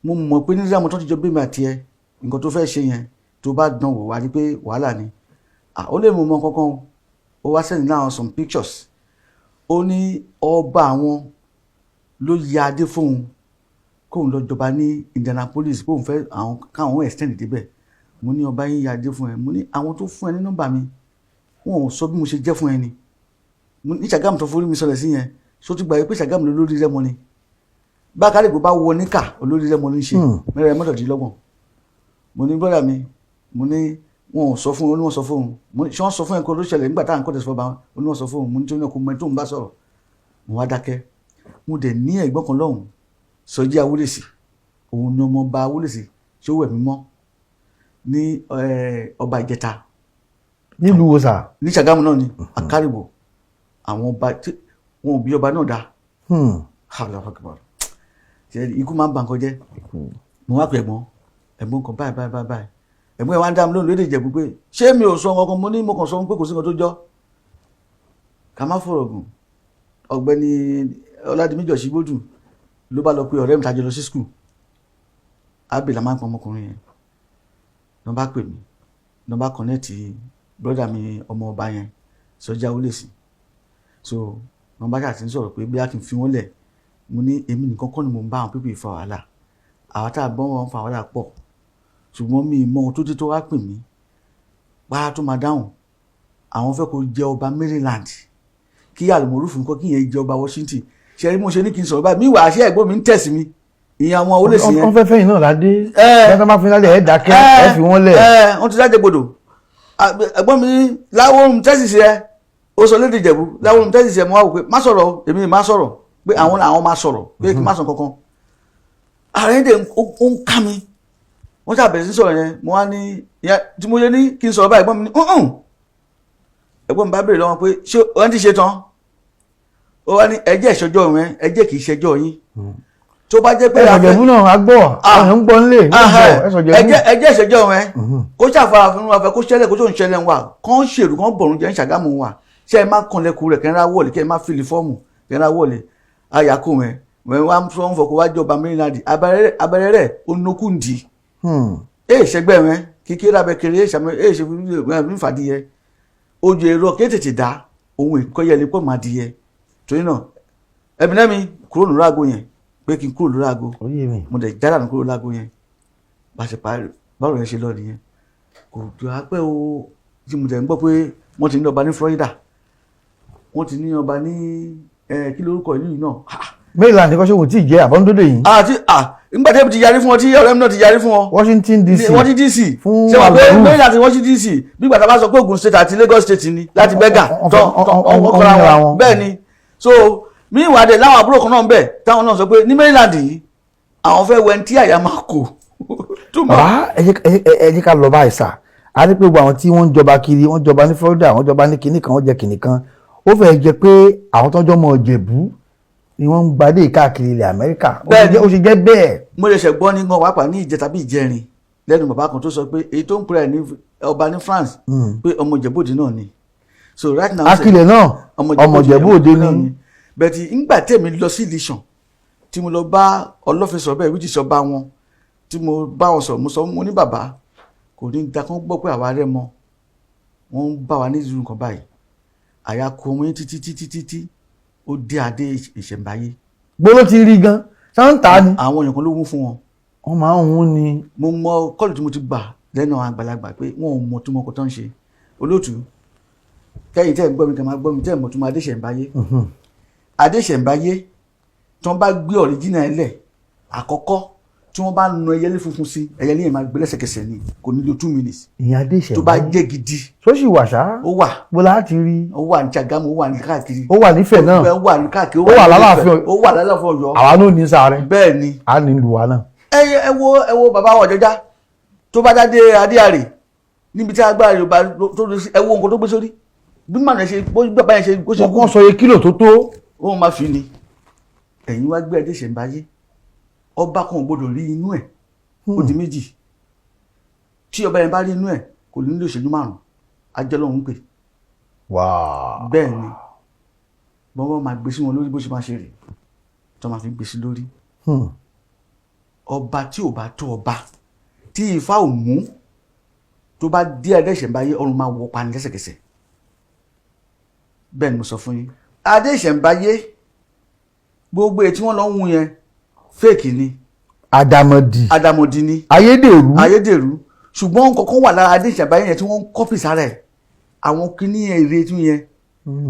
Mo mọ̀ pé nígbà mo tó ti jọ bí mi àti ẹ, nǹkan tó fẹ́ ṣe yẹn, tó bá dán wò wá rí pé wàhálà ni." Ah, ó lè mú mọ kankan o. Ó wá send náà some pictures. Ó ní ọba àwọn ló ya adé fóun kóun lọ jọba ní Indianapolis, kóun fẹ́ àwọn káwọn extend débẹ̀. Mo ní, "Ọba yín ya adé fún ẹ?" Mo ní, "Àwọn tó fún ẹ ní nọ́mbà mi, wọn ò sọ bí mo ṣe jẹ́ fún ẹ ni. Mo ní Ṣàgámù tó forí mi sọlẹ̀ sí yẹn, ṣó ti gbà pé Ṣàgámù ló lórí Rẹ́mọ ni? Bákàrègbè bá wọ níkà, olórí Rẹ́mọ ní í ṣe mẹ́rẹ̀ mọ́tòdínlọ́gbọ̀n." Mo ní, "Brother mi," mo ní, "wọn ò sọ fún un." Ó ní wọ́n sọ fún òun. Mo ní, "Ṣé wọ́n sọ fún ẹ kó ló ṣẹlẹ̀ nígbà táwọn kọ́tẹ̀sì fọba?" Ó ní wọ́n sọ fún òun. Mo ní, "Tó ní ọkọ̀ mọ ẹni tó ń bá sọ̀rọ̀." Mo wá dákẹ́. Mo dẹ̀ ní ẹ̀gbọ́n kan lọ́hùn, Sọjí Awólèsì. Òun ni ọmọ ọba Awólèsì tí ó wẹ̀ mí mọ́ ní ọba Ìjẹta. Nílùú wo sà? Ní Ṣàgámù náà ni, Akárìbò. Àwọn ọba tí wọn ò bí ọba náà dá. Allahu Akbar. Ṣé ikú máa ń ba nǹkan jẹ́? Mo wá pè ẹ̀gbọ́n, ẹ̀gbọ́n kan, báyìí báyìí báyìí báyìí. Ẹ̀gbọ́n ẹ̀ wá ń dá mi lóhùn lédè Ìjẹ̀bú pé ṣé mi ò sọ nǹkan kan. Mo ní mo kàn sọ pé kò sí nǹkan tó jọ. Ká má fọ̀rọ̀ gùn, ọ̀gbẹ́ni Ọládìméjì Ọ̀ṣígbódù ló bá lọ pé ọ̀rẹ́ mi tá jọ lọ sí school, Abbey la máa ń pọn ọmọkùnrin yẹn. Ló bá pè mí, ló bá connect brother mi, ọmọ ọba yẹn, Sọjí Awólèsì. So wọn bá ṣàtì ń sọ̀rọ̀ pé bí a kì í fi wọ́n lẹ̀. Mo ní èmi nìkan kọ́ ni mo ń bá àwọn pípì fa wàhálà. Àwọn tá a bọ́ wọn fa wàhálà pọ̀, ṣùgbọ́n mi ì mọ ohun tó dé tó wá pè mí pa tó máa dáhùn. Àwọn fẹ́ kó jẹ ọba Maryland, kí àlùmọ́rúfù nǹkan kí yẹn jẹ ọba Washington. Ṣe rí mo ṣe ní kí n sọ̀rọ̀ báyìí mi wà á ṣe ẹ̀gbọ́n mi ń tẹ̀sí mi, ìyẹn àwọn Awólèsì yẹn. Wọ́n fẹ́ fẹ́yìn náà ládé. Ẹ tó bá fún yín ládé, ẹ dákẹ́, ẹ fi wọ́n lẹ̀. Ẹ wọ́n ti dájẹ́ gbọdọ̀. Ẹ̀gbọ́n mi láwọn ohun tẹ́sí sí ẹ, ó sọ lédè Ìjẹ̀bú láwọn ohun tẹ́sí sí ẹ. Mo wá wò pé má sọ̀rọ̀, èmi má sọ̀rọ̀, pé àwọn làwọn máa sọ̀rọ̀, pé kí n má sọ kankan. Ààrẹ dẹ̀ ó ń ká mi. Wọ́n ṣàbẹ̀rẹ̀ sí sọ̀rọ̀ yẹn. Mo wá ní tí mo yẹ ní kí n sọ̀rọ̀ báyìí, ẹ̀gbọ́n mi ní "Ǹǹ." Ẹ̀gbọ́n mi bá béèrè lọ́wọ́ pé ṣé wọ́n ti ṣe tán. Ó wá ní ẹjẹ́ ìṣọjọ́ rẹ, ẹjẹ́ kì í ṣẹjọ́ yín, tó bá jẹ́ pé ẹ sọ̀jẹ̀bú náà a gbọ́, àwọn èèyàn ń gbọ́ nílé ẹ sọ̀jẹ̀bú. Ẹjẹ́ ìṣẹjọ́ rẹ, kó ṣàfara fún wa fẹ́ kó ṣẹlẹ̀, kó tó ń ṣẹlẹ̀ wa kán ṣèrú kán bọ̀rùn jẹ́ ń Ṣàgámù wa. Ṣé ẹ má kanlẹ̀kùn rẹ̀ kẹ́ńrà wọ̀lẹ̀, kẹ́ ẹ má fill form kẹ́ńrà wọ̀lẹ̀ àyàkó rẹ̀ wọ́n wá ń fọ kó wá jọba Maryland. Abẹ́rẹ́ rẹ̀ ó nókù ń di ẹ ṣẹgbẹ́ rẹ kékeré abẹ́kéré ẹ ṣe fún fàdíyẹ ojú èrò kí tètè dá ohun ìkọ́yẹlẹ pọ̀ máa dìyẹ. Torí náà, ẹbí náà mi kúrò lórí aago yẹn pé kí n kúrò lórí aago. Mo dẹ̀ jáde àná kúrò láago yẹn. Bá ṣe parí báwo yẹn ṣe lọ nìyẹn. Kò jọ apẹ́ o tí mo dẹ̀ ń gbọ́ pé wọ́n ti ní ọba ní Florida, wọ́n ti ní ọba ní kí lórúkọ ìlú yìí náà. Maryland kọ́ ṣé kò tí ì jẹ́ àbọ̀ndódò yìí. Àti nígbà tí ti yarí fún wọn, tí ọ̀rẹ́ mi náà ti yarí fún wọn. Washington DC. Washington DC. Fún ṣé wàá pé Albaruf. Maryland àti Washington DC, bí gbàtà bá sọ pé Ogun State àti Lagos State ni láti bẹ́gà tọ́ ọkọ̀ra wọn bẹ́ẹ̀ ni. So meanwhile dẹ̀ láwọn àbúrò kan náà ń bẹ̀ táwọn náà sọ pé ní Maryland yìí àwọn fẹ́ wẹ́n tí àyà máa kó. Bàbá, ẹ jẹ́ ká lọ báyìí sà. A ní pé gbogbo àwọn tí wọ́n ń jọba kiri, wọ́n jọba ní Florida, wọ́n jọba ní kinní kan, wọ́n jẹ kinní kan, ó fẹ́ jẹ pé àwọn tó ń jọmọ Ìjẹ̀bú ni wọ́n ń gbadé káàkiri ilẹ̀ Amẹ́ríkà. Ó ṣe jẹ́ bẹ́ẹ̀. Mo lè ṣe gbọ́ ní gan wàá ní ìjẹta bí ìjẹrin lẹ́nu bàbá kan tó sọ pé èyí tó ń pera ẹ̀ ní ọba ní France, pé ọmọ Ìjẹ̀bú Òde náà ni. So right now Akilẹ̀ náà ọmọ Ìjẹ̀bú Òde ni. Bẹ́ẹ̀ ńgbà tèmi lọ sí Ìlíṣàn tí mo lọ bá Ọlọ́fin sọ̀rọ̀ bẹ́ẹ̀, wíjì sọ bá wọn tí mo bá wọn sọ̀rọ̀, mo sọ, mo ní, "Bàbá, kò ní da kán gbọ́ pé àwa rẹ̀ mọ́ wọ́n ń bá wa ní ìlú nǹkan báyìí." Àyà kò wọ́n títí títí títí ó dé adé ìṣẹ̀ǹbáyé. Gbóló ti rí gan sáńtà ni. Àwọn èèyàn kan ló wún fún wọn. Wọ́n máa ń hún ni. Mo mọ kọ́ọ̀lù tí mo ti gbà lẹ́nu àwọn àgbàlagbà pé wọn ò mọ tó mọ ọkọ̀ tó ń ṣe. Olóòtú kẹ́yìn tẹ́ ń gbọ́ mi, kẹ́ máa gbọ́ mi, tẹ́ ẹ̀ mọ̀ tó mọ adé ìṣẹ̀ǹbáyé. Adé ìṣẹ̀ǹbáyé tí wọ́n bá gbé original ẹ̀ lẹ̀ àkọ́kọ́ Tí wọ́n bá na ẹyẹlé funfun sí, ẹyẹlé yẹn máa gbé lẹ́sẹ̀kẹsẹ̀ ni, kò ní lo 2 minutes. Ìyẹn adé ìṣẹ̀mbáyé. Tó bá jẹ́ gidi. Tó sì wà ṣá. Ó wà. Bó láti rí. Ó wà ní Ṣàgámù, ó wà ní káàkiri. Ó wà nífẹ̀ẹ́ náà. Ó wà ní káàkiri. Ó wà lálàáfíà. Ó wà lálàáfíà Ọ̀yọ́. Àwa náà ní sáré. Bẹ́ẹ̀ ni. A ní ìlú wa náà. Ẹ wo bàbá wa Ọ̀jọ́já tó bá jáde Adéàrè níbi tí agbára Yorùbá tó lọ sí. Ẹ wo nǹkan tó gbé sórí, bí màá yẹn ṣe bó bàbá yẹn ṣe bó ṣe. Wọ́n kàn sọ iye kílò tó tó. Ó máa fi ni ẹ̀yin wá gbé adé ìṣẹ̀ǹbáyé, ọba kan ò gbọdọ̀ rí inú ẹ̀. Ó di méjì. Tí ọba yẹn bá rí inú ẹ̀, kò ní nílò ìṣẹ́jú 5, ajẹ́ lọ́hùn pè. Bẹ́ẹ̀ ni bọ́n máa gbé sí wọn lórí, bó ṣe máa ṣe rè tó máa fi gbé sí lórí. Ọba tí ò bá tó ọba, tí Ifá ò mú, tó bá dé adé ìṣẹ̀ǹbáyé, ọrùn máa wọ pa ní lẹ́sẹ̀kẹsẹ̀. Bẹ́ẹ̀ ni mo sọ fún yín. Adé ìṣẹ̀ǹbáyé, gbogbo èyí tí wọ́n lọ ń wú yẹn, fake ni. Àdàmọ̀dì. Àdàmọ̀dì ni. Ayédèrú. Ayédèrú. Ṣùgbọ́n nǹkan kan wà lára adé ìṣẹ̀ǹbáyé yẹn tí wọ́n ń copy sára ẹ̀, àwọn kíní èrè tún yẹn.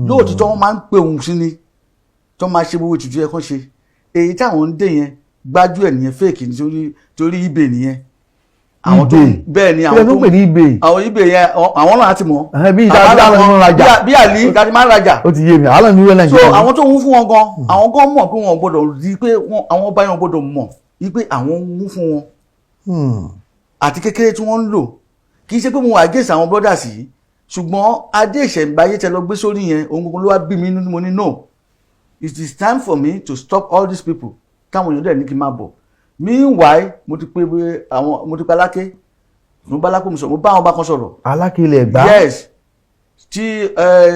Lóòtítọ́, wọ́n máa ń pe òun sí ni tó máa ṣe gbogbo ètùtù yẹn kán ṣe. Èyí táwọn ń dé yẹn, gbájú ẹ̀ nìyẹn, fake ni, torí eBay nìyẹn. Àwọn tó bẹ́ẹ̀ ni àwọn tó ń pè ní eBay. Àwọn eBay yẹn, àwọn náà ti mọ̀. Bí ìta bí àwọn ń rajà. Bí àlí ìta ti máa ń rajà. Ó ti yé mi, àwọn ní Nàìjíríà. So àwọn tó ń fún wọn gan, àwọn gan mọ̀ pé wọn gbọ́dọ̀ rí pé àwọn ọba yẹn gbọ́dọ̀ mọ̀ wípé àwọn ń fún wọn àti kékeré tí wọ́n ń lò. Kì í ṣe pé mo wà against àwọn brothers yìí, ṣùgbọ́n adé ìṣẹ̀ǹbáyé tẹ lọ gbé sórí yẹn, ohun gbogbo ló wá bí mi nínú. Mo ní no, it is time for me to stop all these people. Táwọn èèyàn dẹ̀ ní kí n máa bọ̀. Meanwhile, mo ti pe àwọn, mo ti pe Aláké, mo bá Aláké mi sọ̀rọ̀, mo bá àwọn ọba kan sọ̀rọ̀. Aláké ilẹ̀ Ẹ̀gbá. Yes, tí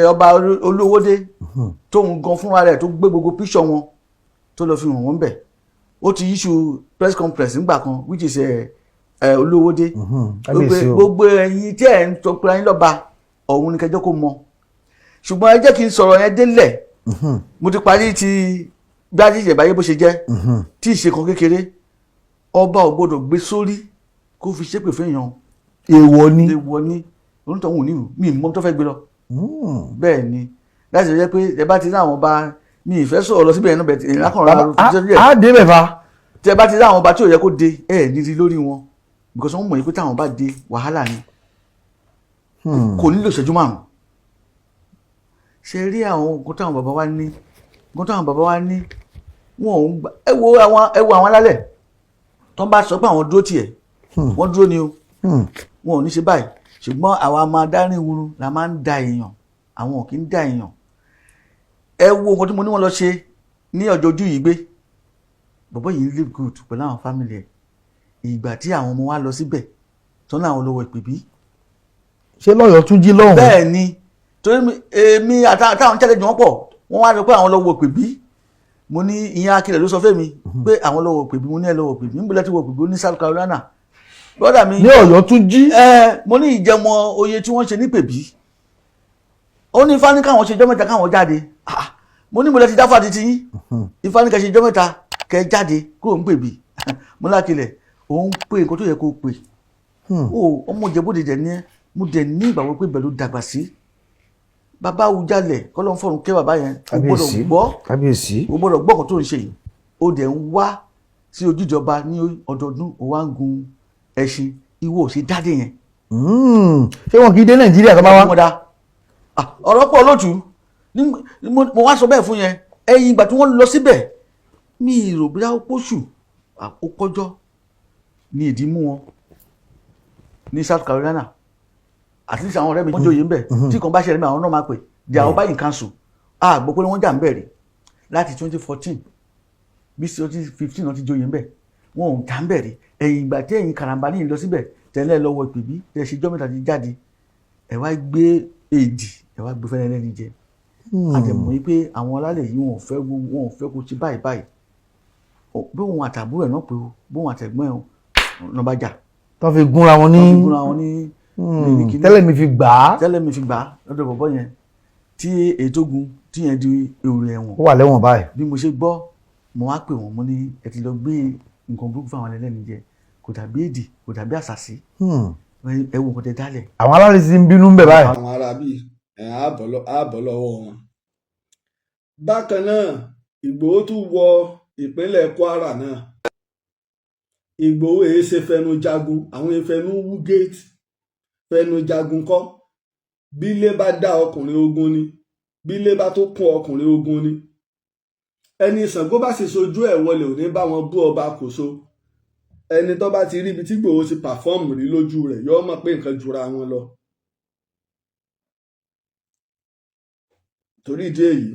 ọba Olówódé tóun gan fúnra rẹ̀ tó gbé gbogbo píṣọ wọn tó lọ fi hàn wọ́n bẹ̀. Ó ti issue press conference nígbà kan, which is Olówódé, gbogbo ẹ̀yin tí ẹ̀ ń tọpẹ́ ayín lọ́ba ọ̀hún ni kẹjọ́ kó mọ. Ṣùgbọ́n ẹ jẹ́ kí n sọ̀rọ̀ yẹn délẹ̀. Mo ti parí ti bí a ti ṣẹ̀báyé bó ṣe jẹ́, tí ìṣe kan kékeré, ọba ò gbọdọ̀ gbé sórí kó fi ṣépè fẹ́yàn. Èèwọ̀ ni. Èèwọ̀ ni. Onítọ̀hún ò ní ìrù mi mọ́ tó fẹ́ gbé lọ. Bẹ́ẹ̀ ni, láti jẹ́ pé ẹ bá ti rí àwọn ọba, mi ì fẹ́ sọ̀rọ̀ lọ síbẹ̀ yẹn náà, bẹ̀ èyàn lákànrà. Á dé bẹ̀ fa. Tí ẹ bá ti rí àwọn ọba tí ò yẹ kó de, ẹ ní rí lórí wọn, because wọ́n mọ̀ yín pé táwọn bá de, wàhálà ni, kò nílò ìṣẹ́jú 5. Ṣe rí àwọn nǹkan táwọn bàbá wa ní, nǹkan táwọn bàbá wa ní, wọn ò ń gbà. Ẹ wo àwọn alálẹ̀ tó ń bá sọ pé àwọn dúró tiẹ̀, wọ́n dúró ni o, wọn ò ní ṣe báyìí. Ṣùgbọ́n àwa máa dárín wuru la máa ń da èèyàn, àwọn ò kì í da èèyàn. Ẹ wo nǹkan tí mo ní wọ́n lọ ṣe ní ọjọ́ ojú yìí, gbé bọ̀bọ́ yìí live good pẹ̀lú àwọn family ẹ̀. Ìgbà tí àwọn ọmọ wa lọ síbẹ̀ tán láwọn lọ́wọ́ ìpè bí. Ṣé lọ́yọ̀ọ́ tún jí lọ́hùn. Bẹ́ẹ̀ ni, torí èmi àtàwọn challenge wọn pọ̀. Wọ́n wá sọ pé àwọn lọ́wọ́ ìpè bí. Mo ní ìyẹn akilẹ̀ ló sọ fẹ́mi pé àwọn lọ́wọ́ ìpè bí. Mo ní ẹ lọ́wọ́ ìpè bí, níbo lẹ ti wọ ìpè bí? Ó ní South Carolina. Brother mi. Ní Ọ̀yọ́ tún jí. Ẹ mo ní ìjẹmọ oye tí wọ́n ṣe ní pèbí. Ó ní Ifá ní káwọn ṣe ijọ́ 3 káwọn jáde. Mo ní mo lẹ ti dáfà títí yín. Ifá ní kẹ́ ṣe ijọ́ 3 kẹ́ jáde kúrò ń pèbí. Mo lákìlẹ̀ òun pé nǹkan tó yẹ kó pè ó, ọmọ Ìjẹ̀bú-Òde dẹ̀ ní ẹ́. Mo dẹ̀ ní ìgbàgbọ́ pé ibẹ̀ ló dàgbà sí. Bàbá Awùjalẹ̀, kọ́lọ́ ń fọ̀run kẹ́ bàbá yẹn. O gbọ́dọ̀ gbọ́. Kábíyèsí. O gbọ́dọ̀ gbọ́ nǹkan tó ń ṣe yìí. O dẹ̀ ń wá sí ojújọba ní ọdọọdún, o wá ń gun ẹṣin, ìwọ ò ṣe dáde yẹn. Ṣé wọn kì í dé Nàìjíríà tó bá wá. Ọ̀rọ̀ pọ̀ lótú. Mo wá sọ bẹ́ẹ̀ fún yẹn. Ẹ̀yìn ìgbà tí wọ́n lọ síbẹ̀, mi ì rò bóyá ó pósù ó kọjọ́ ní ìdí mú wọn ní South Carolina. At least àwọn ọ̀rẹ́ mi wọ́n joyè ń bẹ̀. Tí kan bá ṣẹlẹ̀ mi, àwọn náà máa pè di àwọn báyìí council. A gbọ́ pé wọ́n jà ń bẹ̀ rí láti 2014 bí 2015 náà ti joyè ń bẹ̀, wọn ò jà ń bẹ̀ rí. Ẹ̀yìn ìgbà tí ẹ̀yìn karambà ní lọ síbẹ̀ tẹ́lẹ̀ lọ́wọ́ ìpè bí tẹ́ ṣe jọ́ 3 ti jáde, ẹ̀ wá gbé èdì, ẹ̀ wá gbé fẹ́rẹ́ lẹ́ni jẹ. Àtẹ̀mọ́ yìí pé àwọn alálẹ̀ yìí, wọn ò fẹ́ kó ṣe báyìí báyìí. Bí òun àtàbúrò ẹ̀ náà pé o, bí òun àtẹ̀gbọ́n ẹ̀ náà bá jà. Tó fi gúnra wọn ní. Tó fi gúnra wọn ní. Tẹ́lẹ̀ mi fi gbà á. Tẹ́lẹ̀ mi fi gbà á lọ́dọ̀ bọ̀bọ́ yẹn tí èyí tó gun tí yẹn di èrò ẹ̀wọ̀n. Ó wà lẹ́wọ̀n báyìí. Bí mo ṣe gbọ́, mo wá pè wọ́n, mo ní ẹ ti lọ gbé nǹkan burúkú fáwọn ẹlẹ́ni jẹ, kò dàbí èdè, kò dàbí àṣàṣì. Ẹ wo nǹkan tẹ dálẹ̀. Àwọn alálẹ̀ ti ń bínú ń bẹ̀ báyìí. Àwọn ará bíi ẹ̀ á bọ́ lọ́wọ́ wọn. Bákan náà, Ìgbòho tún wọ ìpínlẹ̀ Kwara náà. Ìgbòho èé ṣe fẹnu jagun, àwọn ìfẹnu wú géètì fẹnu jagun kọ́. Bílé bá dá ọkùnrin ogun ni, bílé bá tó kún ọkùnrin ogun ni. Ẹni Ṣàngó bá sì sojú ẹ̀ wọlé, ò ní bá wọn bú ọba Kòso. Ẹni tó bá ti rí ibi tí Ìgbòho ti perform rí lójú rẹ̀ yóò mọ̀ pé nǹkan jura wọn lọ. Torí ìdí èyí,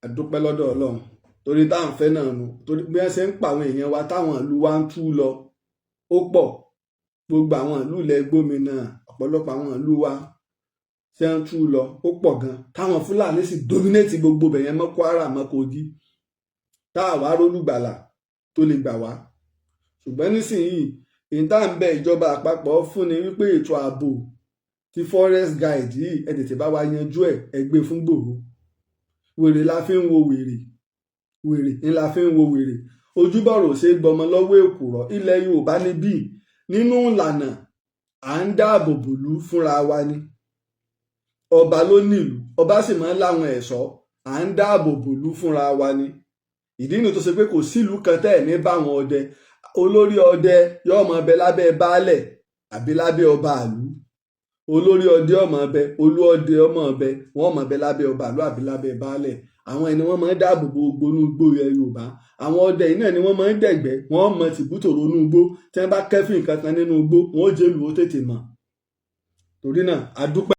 a dúpẹ́ lọ́dọ̀ Ọlọ́run, torí tá à ń fẹ́ náà nu, torí bí wọ́n ṣe ń pa àwọn èèyàn wa táwọn ìlú wa ń tú lọ ó pọ̀. Gbogbo àwọn ìlú ilẹ̀ gómìnà, ọ̀pọ̀lọpọ̀ àwọn ìlú wa ṣe ń tú lọ ó pọ̀ gan, táwọn Fúlàní sì dominate gbogbo bẹ̀yẹn mọ́ Kwara, mọ́ Kogi, tá a wá rólùgbàlà tó lè gbà wá. Ṣùgbọ́n nísìnyìí, èyí tá à ń bẹ ìjọba àpapọ̀ fún ni wípé ètò ààbò ti forest guide yìí, ẹ tètè bá wa yanjú ẹ̀, ẹ gbé fún Ìgbòho. Wèrè la fi ń wo wèrè, wèrè ni la fi ń wo wèrè. Ojúbọ̀rọ̀ ò ṣe é gbọmọ lọ́wọ́ èkùrọ́. Ilẹ̀ Yorùbá níbí, nínú ìlànà à ń dáàbò bòlú fúnra wa ni. Ọba ló nílùú, ọba sì máa ń láwọn ẹ̀ṣọ́. À ń dáàbò bòlú fúnra wa ni. Ìdí inú tó ṣe pé kò sílùú kan tẹ́ ẹ̀ ní báwọn ọdẹ, olórí ọdẹ yóò máa bẹ lábẹ́ baálẹ̀ àbí lábẹ́ ọba àlú. Olórí ọdẹ ọmọ ọbẹ, olú ọdẹ ọmọ ọbẹ, wọn máa bẹ lábẹ́ ọba àlú àbí lábẹ́ baálẹ̀. Àwọn ẹni wọ́n máa ń dáàbò bo gbogbo inú igbó ilẹ̀ Yorùbá. Àwọn ọdẹ yìí náà ni wọ́n máa ń dẹ̀gbẹ́, wọ́n mọ tìbútòrò inú igbó. Tí wọ́n bá kẹ́fìn kankan nínú igbó, wọ́n ó jẹ́lu ó tètè mọ̀. Torí náà, a dúpẹ́.